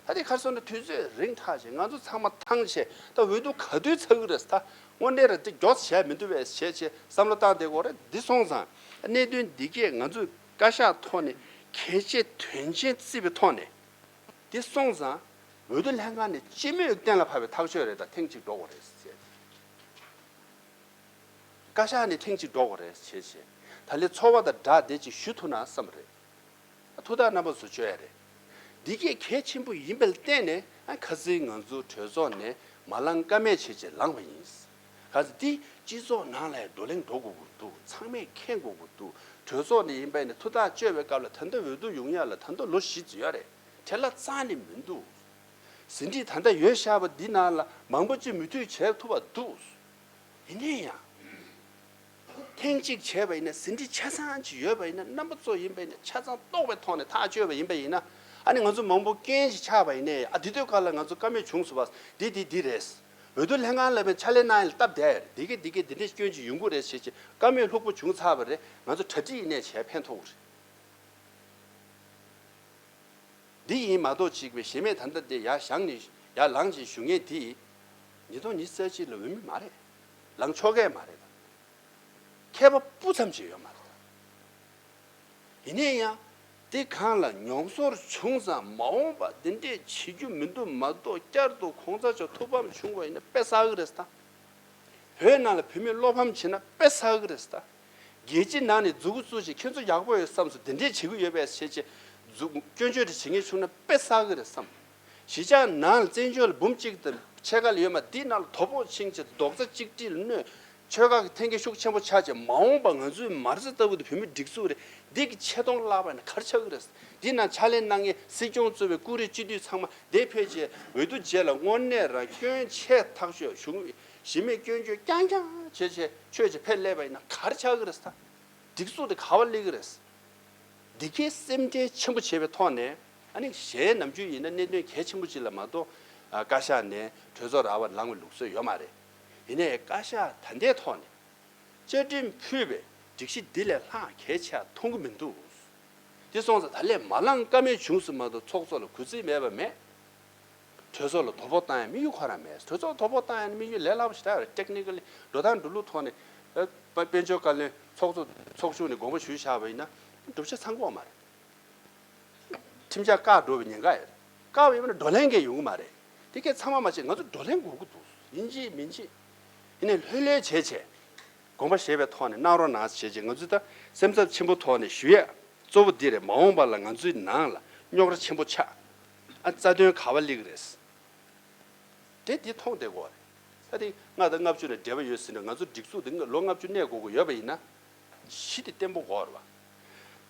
ད་དེ་ག་རེ་ཟེར་ན་དུས་ཚོད་རིང་དྲགས་བྱས་ང་ཚོ་ཚང་མ་ཐང་ཆད་ད་འོས་བསྡུ་ག་དུས་ཚར་གི་རེད་ད། དངོས་གནས་རེད་དེ་མགྱོགས་བྱས་མི་འདུག་བས་བྱས་བྱས་བསམ་བློ་བཏང་བསྡད་དགོས་རེད། འདི་སོང་ཙང་གནད་དོན་འདི་གས་ང་ཚོས་བཀའ་ཤག་ཐོག་ནས་གལ་ཆེ་དོན་ཆེན་བརྩིས་པའི་ཐོག་ནས། དེ་སོང་ཙང་འོས་བསྡུ་ལྷན་ཁང་ནས་སྤྱི་མོས་གཏན་ལ་ཕབ་པའི་ཐག་གཅོད་རེད་ད། ཐེངས་གཅིག་འགྲོ་དགོས་རེད་ཟེར། བཀའ་ཤག་ནས་ཐེངས་གཅིག་འགྲོ་དགོས་རེད་བྱས་བྱས། ད་ལས་ཚོར་བ་དང་སྦྲགས་དེ་གཅིག་ཞུ་ཐུབ་ན་བསམ་པ་རེད། ཐུགས་ཐག་རྣམ་པ་ཚོ་གཅོད་ཡ་རེད། འདི་གས་གལ་ཆེན་པོ་ཡིན་པར་བརྟེན་ནས་ཨ་ཁ་སང་ང་ཚོ་གྲོས་ཚོགས་ནས་མ་ལངས་ཀ་མེད་བྱས་བྱས་ལངས་པ་ཡིན། ག་ཚོད་འདི་སྤྱི་ཚོགས་ནང་ལ་བགྲོ་གླེང་འགྲོ་དགོས་ཀྱི་འདུག་ཚང་མས་མཁྱེན་དགོས་ཀྱི་འདུག་གྲོས་ཚོགས་ནས་ཡིན་པ་ཡིན་ན་ཐུགས་ཐག་གཅོད་པའི་སྐབས་ལ་ད་ལྟ་འོས་བསྡུ་ཡོང་ཡ་ལ་ད་ལྟ་ལོ་བཞི་ཙམ་ཡོད་རེད། བྲེལ་བ་རྩ་ནས་མི་འདུག་ཟིན་བྲིས་ད་ལྟ་ཡོད་བཞག་པ་འདི་ནང་ལ་མང་པོ་ཅིག་མོས་མཐུན་བྱེད་ཐུབ་པ་འདུག་ཡིན་ནའི་ཡང་། ཐེངས་གཅིག་བྱས་པ་ཡིན་ན་ཟིན་བྲིས་ཆ་ཚང་ཅིག་ཡོད་པ་ཡིན་ན་རྣམ་པ་ཚོ་ཡིན་པ་ཡིན་ན་ཆ་ཚང་རྟོགས་པའི་ཐོག་ནས་ཐག་གཅོད་པ་ཡིན་པ་ཡིན་ན་ཨ་ནི་ང་ཚོ་མང་པོ་རྐྱེན་ཞིག་ཆགས་པ་ཡིན་ནའི་ཨ་འདི་དུས་སྐབས་ལ་ང་ཚོ་བཀའ་མོལ་བྱུང་སོང་བ་འདི་འདི་འདི་རེད། འོས་བསྡུ་ལྷན་ཁང་ལ་ཕྱག་ལས་གནང་ཡ་ལ་སྟབས་བདེ་ཡ་རེད། འདི་གི་འདི་གི་འདི་འདྲའི་སྐྱོན་ཅིག་ཡོང་གི་རེད་ཞེས་ཀྱི་བཀའ་མོལ་ལྷུག་པོ་བྱུང་ཚར་བ་རེད། ང་ཚོ་གྲ་སྒྲིག་ཡིན་ནའི་བྱས་ཕན་ཐོགས་གི་རེད། འདི་ཡིན་མ་གཏོགས་གཅིག་པའི་གཞན་མེད་ད་ལྟ་འདི་ཡར་བཞེངས་ནས་ཡར་ལངས་ཅིག་ཞུ་མཁན་འདི་ཉིས་སྟོང་ཉི་ཤུ་རྩ་གཅིག་ལ་འོས་མི་མ་རེད། ལངས་ཆོག་གི་མ་རེད་ད། མཁས་པ་སྤུ་ཙམ་ཅིག་ཡོད་མ་རེད་ད། ཡིན་ནའི་ཡང་འདི་གང་ལ་མྱོང་ཚོར་བྱུང་ཙང་མ་འོངས་པ་འདི་འདྲས་བྱེད་རྒྱུ་མི་འདུག་མ་གཏོགས་བསྐྱར་དུ་གོང་ས་མཆོག་ཐུགས་ཕམ་བྱུང་བ་ཡིན་ན་དཔེ་བསགས་གི་རེད་ད། བོད་ནང་ལ་བོད་མི་བློ་ཕམ་བྱེད་ན་དཔེ་བསགས་གི་རེད་ད། རྒྱལ་སྤྱི་ནང་ནས་མཛུབ་གུ་བཙུགས་བྱས་ཁྱེད་ཚོ་ཡག་པོ་ཡོད་བསམ་སོང་དེ་འདྲས་བྱེད་ཀྱི་ཡོད་པས་བྱས་བྱས་མཛུབ་སྐྱོན་བརྗོད་དེ་བྱེད་མཁན་བྱུང་ན་དཔེ་བསགས་གི་རེད་བསམ། གཞིས་ཆགས་ནང་ལ་བཙན་བྱོལ་ལ་འབུམ་གཅིག་དང་ཕྱེད་ཀ་ལ་ཡོད་མ་འདི་ནང་ལ་དོ་ཕོག་ཕྱིན་བྱས་རྡོག་རྩ་གཅིག་སྒྲིལ་གནོད་ཆོལ་ཁ་གི་འཐེན་འཁྱེར་ཤུགས་ཆེན་པོ་ཆགས་བྱས་མ་འོངས་པ་ང་ཚོའི་མ་རྩ་ལྟ་བུ་དེ་བོད་མི་སྒྲིག་འཛུགས་རེད་འདི་གི་ཆེ་མཐོང་བརླག་པ་ཡིན་ན་ག་རེ་ཆགས་ཀྱི་རེད། འདི་ནང་ཕྱག་ལས་གནང་མཁན་སྲིད་སྐྱོང་གཙོས་པའི་སྐུ་རིམ་སྤྱི་འཐུས་ཚང་མ་འདིར་ཕེབས་བྱས་འོས་བསྡུ་རྗེས་ལ་དངོས་གནས་རང་སྐྱོན་ཆེ་ཐག་ཆོད་བྱུང་། གཞི་མེད་སྐྱོན་བརྗོད་རྐྱང་རྐྱང་བྱས་བྱས་ཆོས་བྱེད་ཕེབས་སླེབས་པ་ཡིན་ན་ག་རེ་ཆགས་ཀྱི་རེད་ཟེར། སྒྲིག་འཛུགས་དེ་ག་བ་སླེབས་ཀྱི་རེད། འདི་གའི་སེམས་ཁྲལ་ཆེན་པོ་བྱས་པའི་ཐོག་ནས་ཨ་ནི་གཞན་ནམ་རྒྱུན་ཡིན་ན་གནད་དོན་གལ་ཆེན་པོ་ཅིག་ལ་མ་གཏོགས་བཀའ་ཤག་ནས་གྲོས་ཚོགས་ར་བ་ལངས་པའི་ལུགས་སྲོལ་ཡོད་མ་རེད། ཡིན་ནའི་བཀའ་ཤག་ད་ལྟའི་ཐོག་ནས་བཅའ་ཁྲིམས་ཕུད་པའི་སྒྲིག་གཞི་འདི་ལས་ལྷག་གལ་ཆེ་མཐོང་གི་མི་འདུག་དེ་སོང་ཙང་ད་ལས་མ་ལངས་ཀ་མེད་བྱུང་སོང་མ་གཏོགས་ཚོགས་གཙོ་ལ་གུས་བརྩི་མེད་པ་མེད། གྲོས་ཚོགས་ལ་དོ་ཕོག་བཏང་ཡ་དམིགས་ཡུལ་ཁོ་རང་མེད། གྲོས་ཚོགས་ལ་དོ་ཕོག་བཏང་ཡ་ནི་དམིགས་ཡུལ་ལས་སླ་པོ་ཞིག་རེད། ཊེག་ནི་ཀལ་ལི་འགྲོ་སྟངས་འགྲོ་ལུགས་ཐོག་ནས་ཨ་དཔལ་འབྱོར་བཀའ་བློན་ཚོགས་གཙོ་ཚོགས་ཆུང་ནས་དགོངས་པ་ཞུས་བཞག་པ་ཡིན་ན་བསྒྲུབ་བྱ་ཚང་གི་ཡོད་མ་རེད། ཁྲིམས་འཆར་བཀག་འགྲོ་བའི་ཉེན་ཁ་ཡོད་རེད། བཀག་པ་ཡིན་ན་བགྲོ་གླེང་གི་ཡོང་གི་མ་རེད། དེ་གས་ཚང་མ་མ་བྱེད། ང་ཚོ་བགྲོ་གླེང་དགོས་ཀྱི་འདུག་ཡིན་གཅིག་མིན་གཅིག་ཡིན་ནའི་ལྷོད་ལྷོད་བྱས་བྱས། དགོངས་པ་བཞེས་པའི་ཐོག་ནས་གནང་རོགས་གནང་བྱས་བྱས། ང་ཚོས་ད་སེམས་འཚབ་ཆེན་པོ་ཐོག་ནས་ཞུ་ཡ་གཙོ་བོ་འདི་རེད། མ་འོངས་པ་ལ་ང་ཚོའི་ནང་ལ་རྙོག་དྲ་ཆེན་པོ་ཆགས། ཨ་རྩ་དོན་ག་བ་སླེབས་ཀྱི་རེད། དེ་འདི་མཐོང་བསྡད་དགོས་རེད། ད་དེ་ལྔ་དང་ལྔ་བཅུ་ནས་འབྲེལ་བ་ཡོད་ཟེར་ནས། ང་ཚོ་སྒྲིག་འཛུགས་འདི་ལོ་ལྔ་བཅུ་གནས་དགོས་ཀྱི་ཡོད་པ་ཡིན་ན། གཞི་དེ་བརྟན་པོ་དགོས་རེད་བ།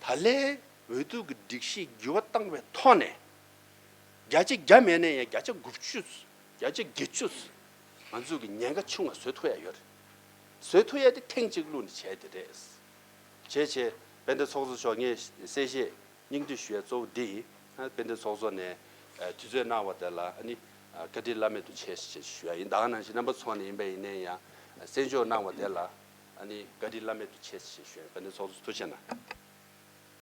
ད་ལན་འོས་བསྡུ་གི་སྒྲིག་གཞི་འགྱུར་བ་བཏང་བའི་ཐོག་ནས། བརྒྱ་ཆ་བརྒྱ་མེད་ན་ཡང་བརྒྱ་ཆ་དགུ་བཅུ། བརྒྱ་ཆ་བརྒྱད་ཅུ། ང་ཚོ་གི་ཉེན་ཁ་ཆུང་བ་བཟོ་ཐུབ་ཡ་ཡོད་རེད། བཟོ་ཐུབ་ཡ་དེ་ཐེངས་གཅིག་བླུགས་ནས་བྱས་དེ་རེད། བྱས་བྱས་དཔལ་ལྡན་ཚོགས་གཙོ་མཆོག་ངས་གསལ་བཤད་སྙིང་བསྡུས་ཞུ་ཡ་གཙོ་བོ་འདི་ཡིན། ཨ་དཔལ་ལྡན་ཚོགས་གཙོ་ནས་ཨ་དུས་ཚོད་གནང་བ་དེ་ལ་ཨ་ནི་ཨ་བཀའ་དྲིན་བླ་མེད་དུ་ཆེ་ཞེས་ཞུ་ཡ་ཡིན། ད་ག་ནང་བཞིན་རྣམ་པ་ཚོ་ནས་ཡིན་པ་ཡིན་ནའི་ཡང་གསན་འཇོག་གནང་བ་དེ་ལ་ཨ་ནི་བཀའ་དྲིན་བླ་མེད་དུ་ཆེ་ཞེས་ཞུ་ཡ་ཡིན། དཔལ་ལྡན་ཚོགས་གཙོ་ཐུགས་རྗེ་གནང་།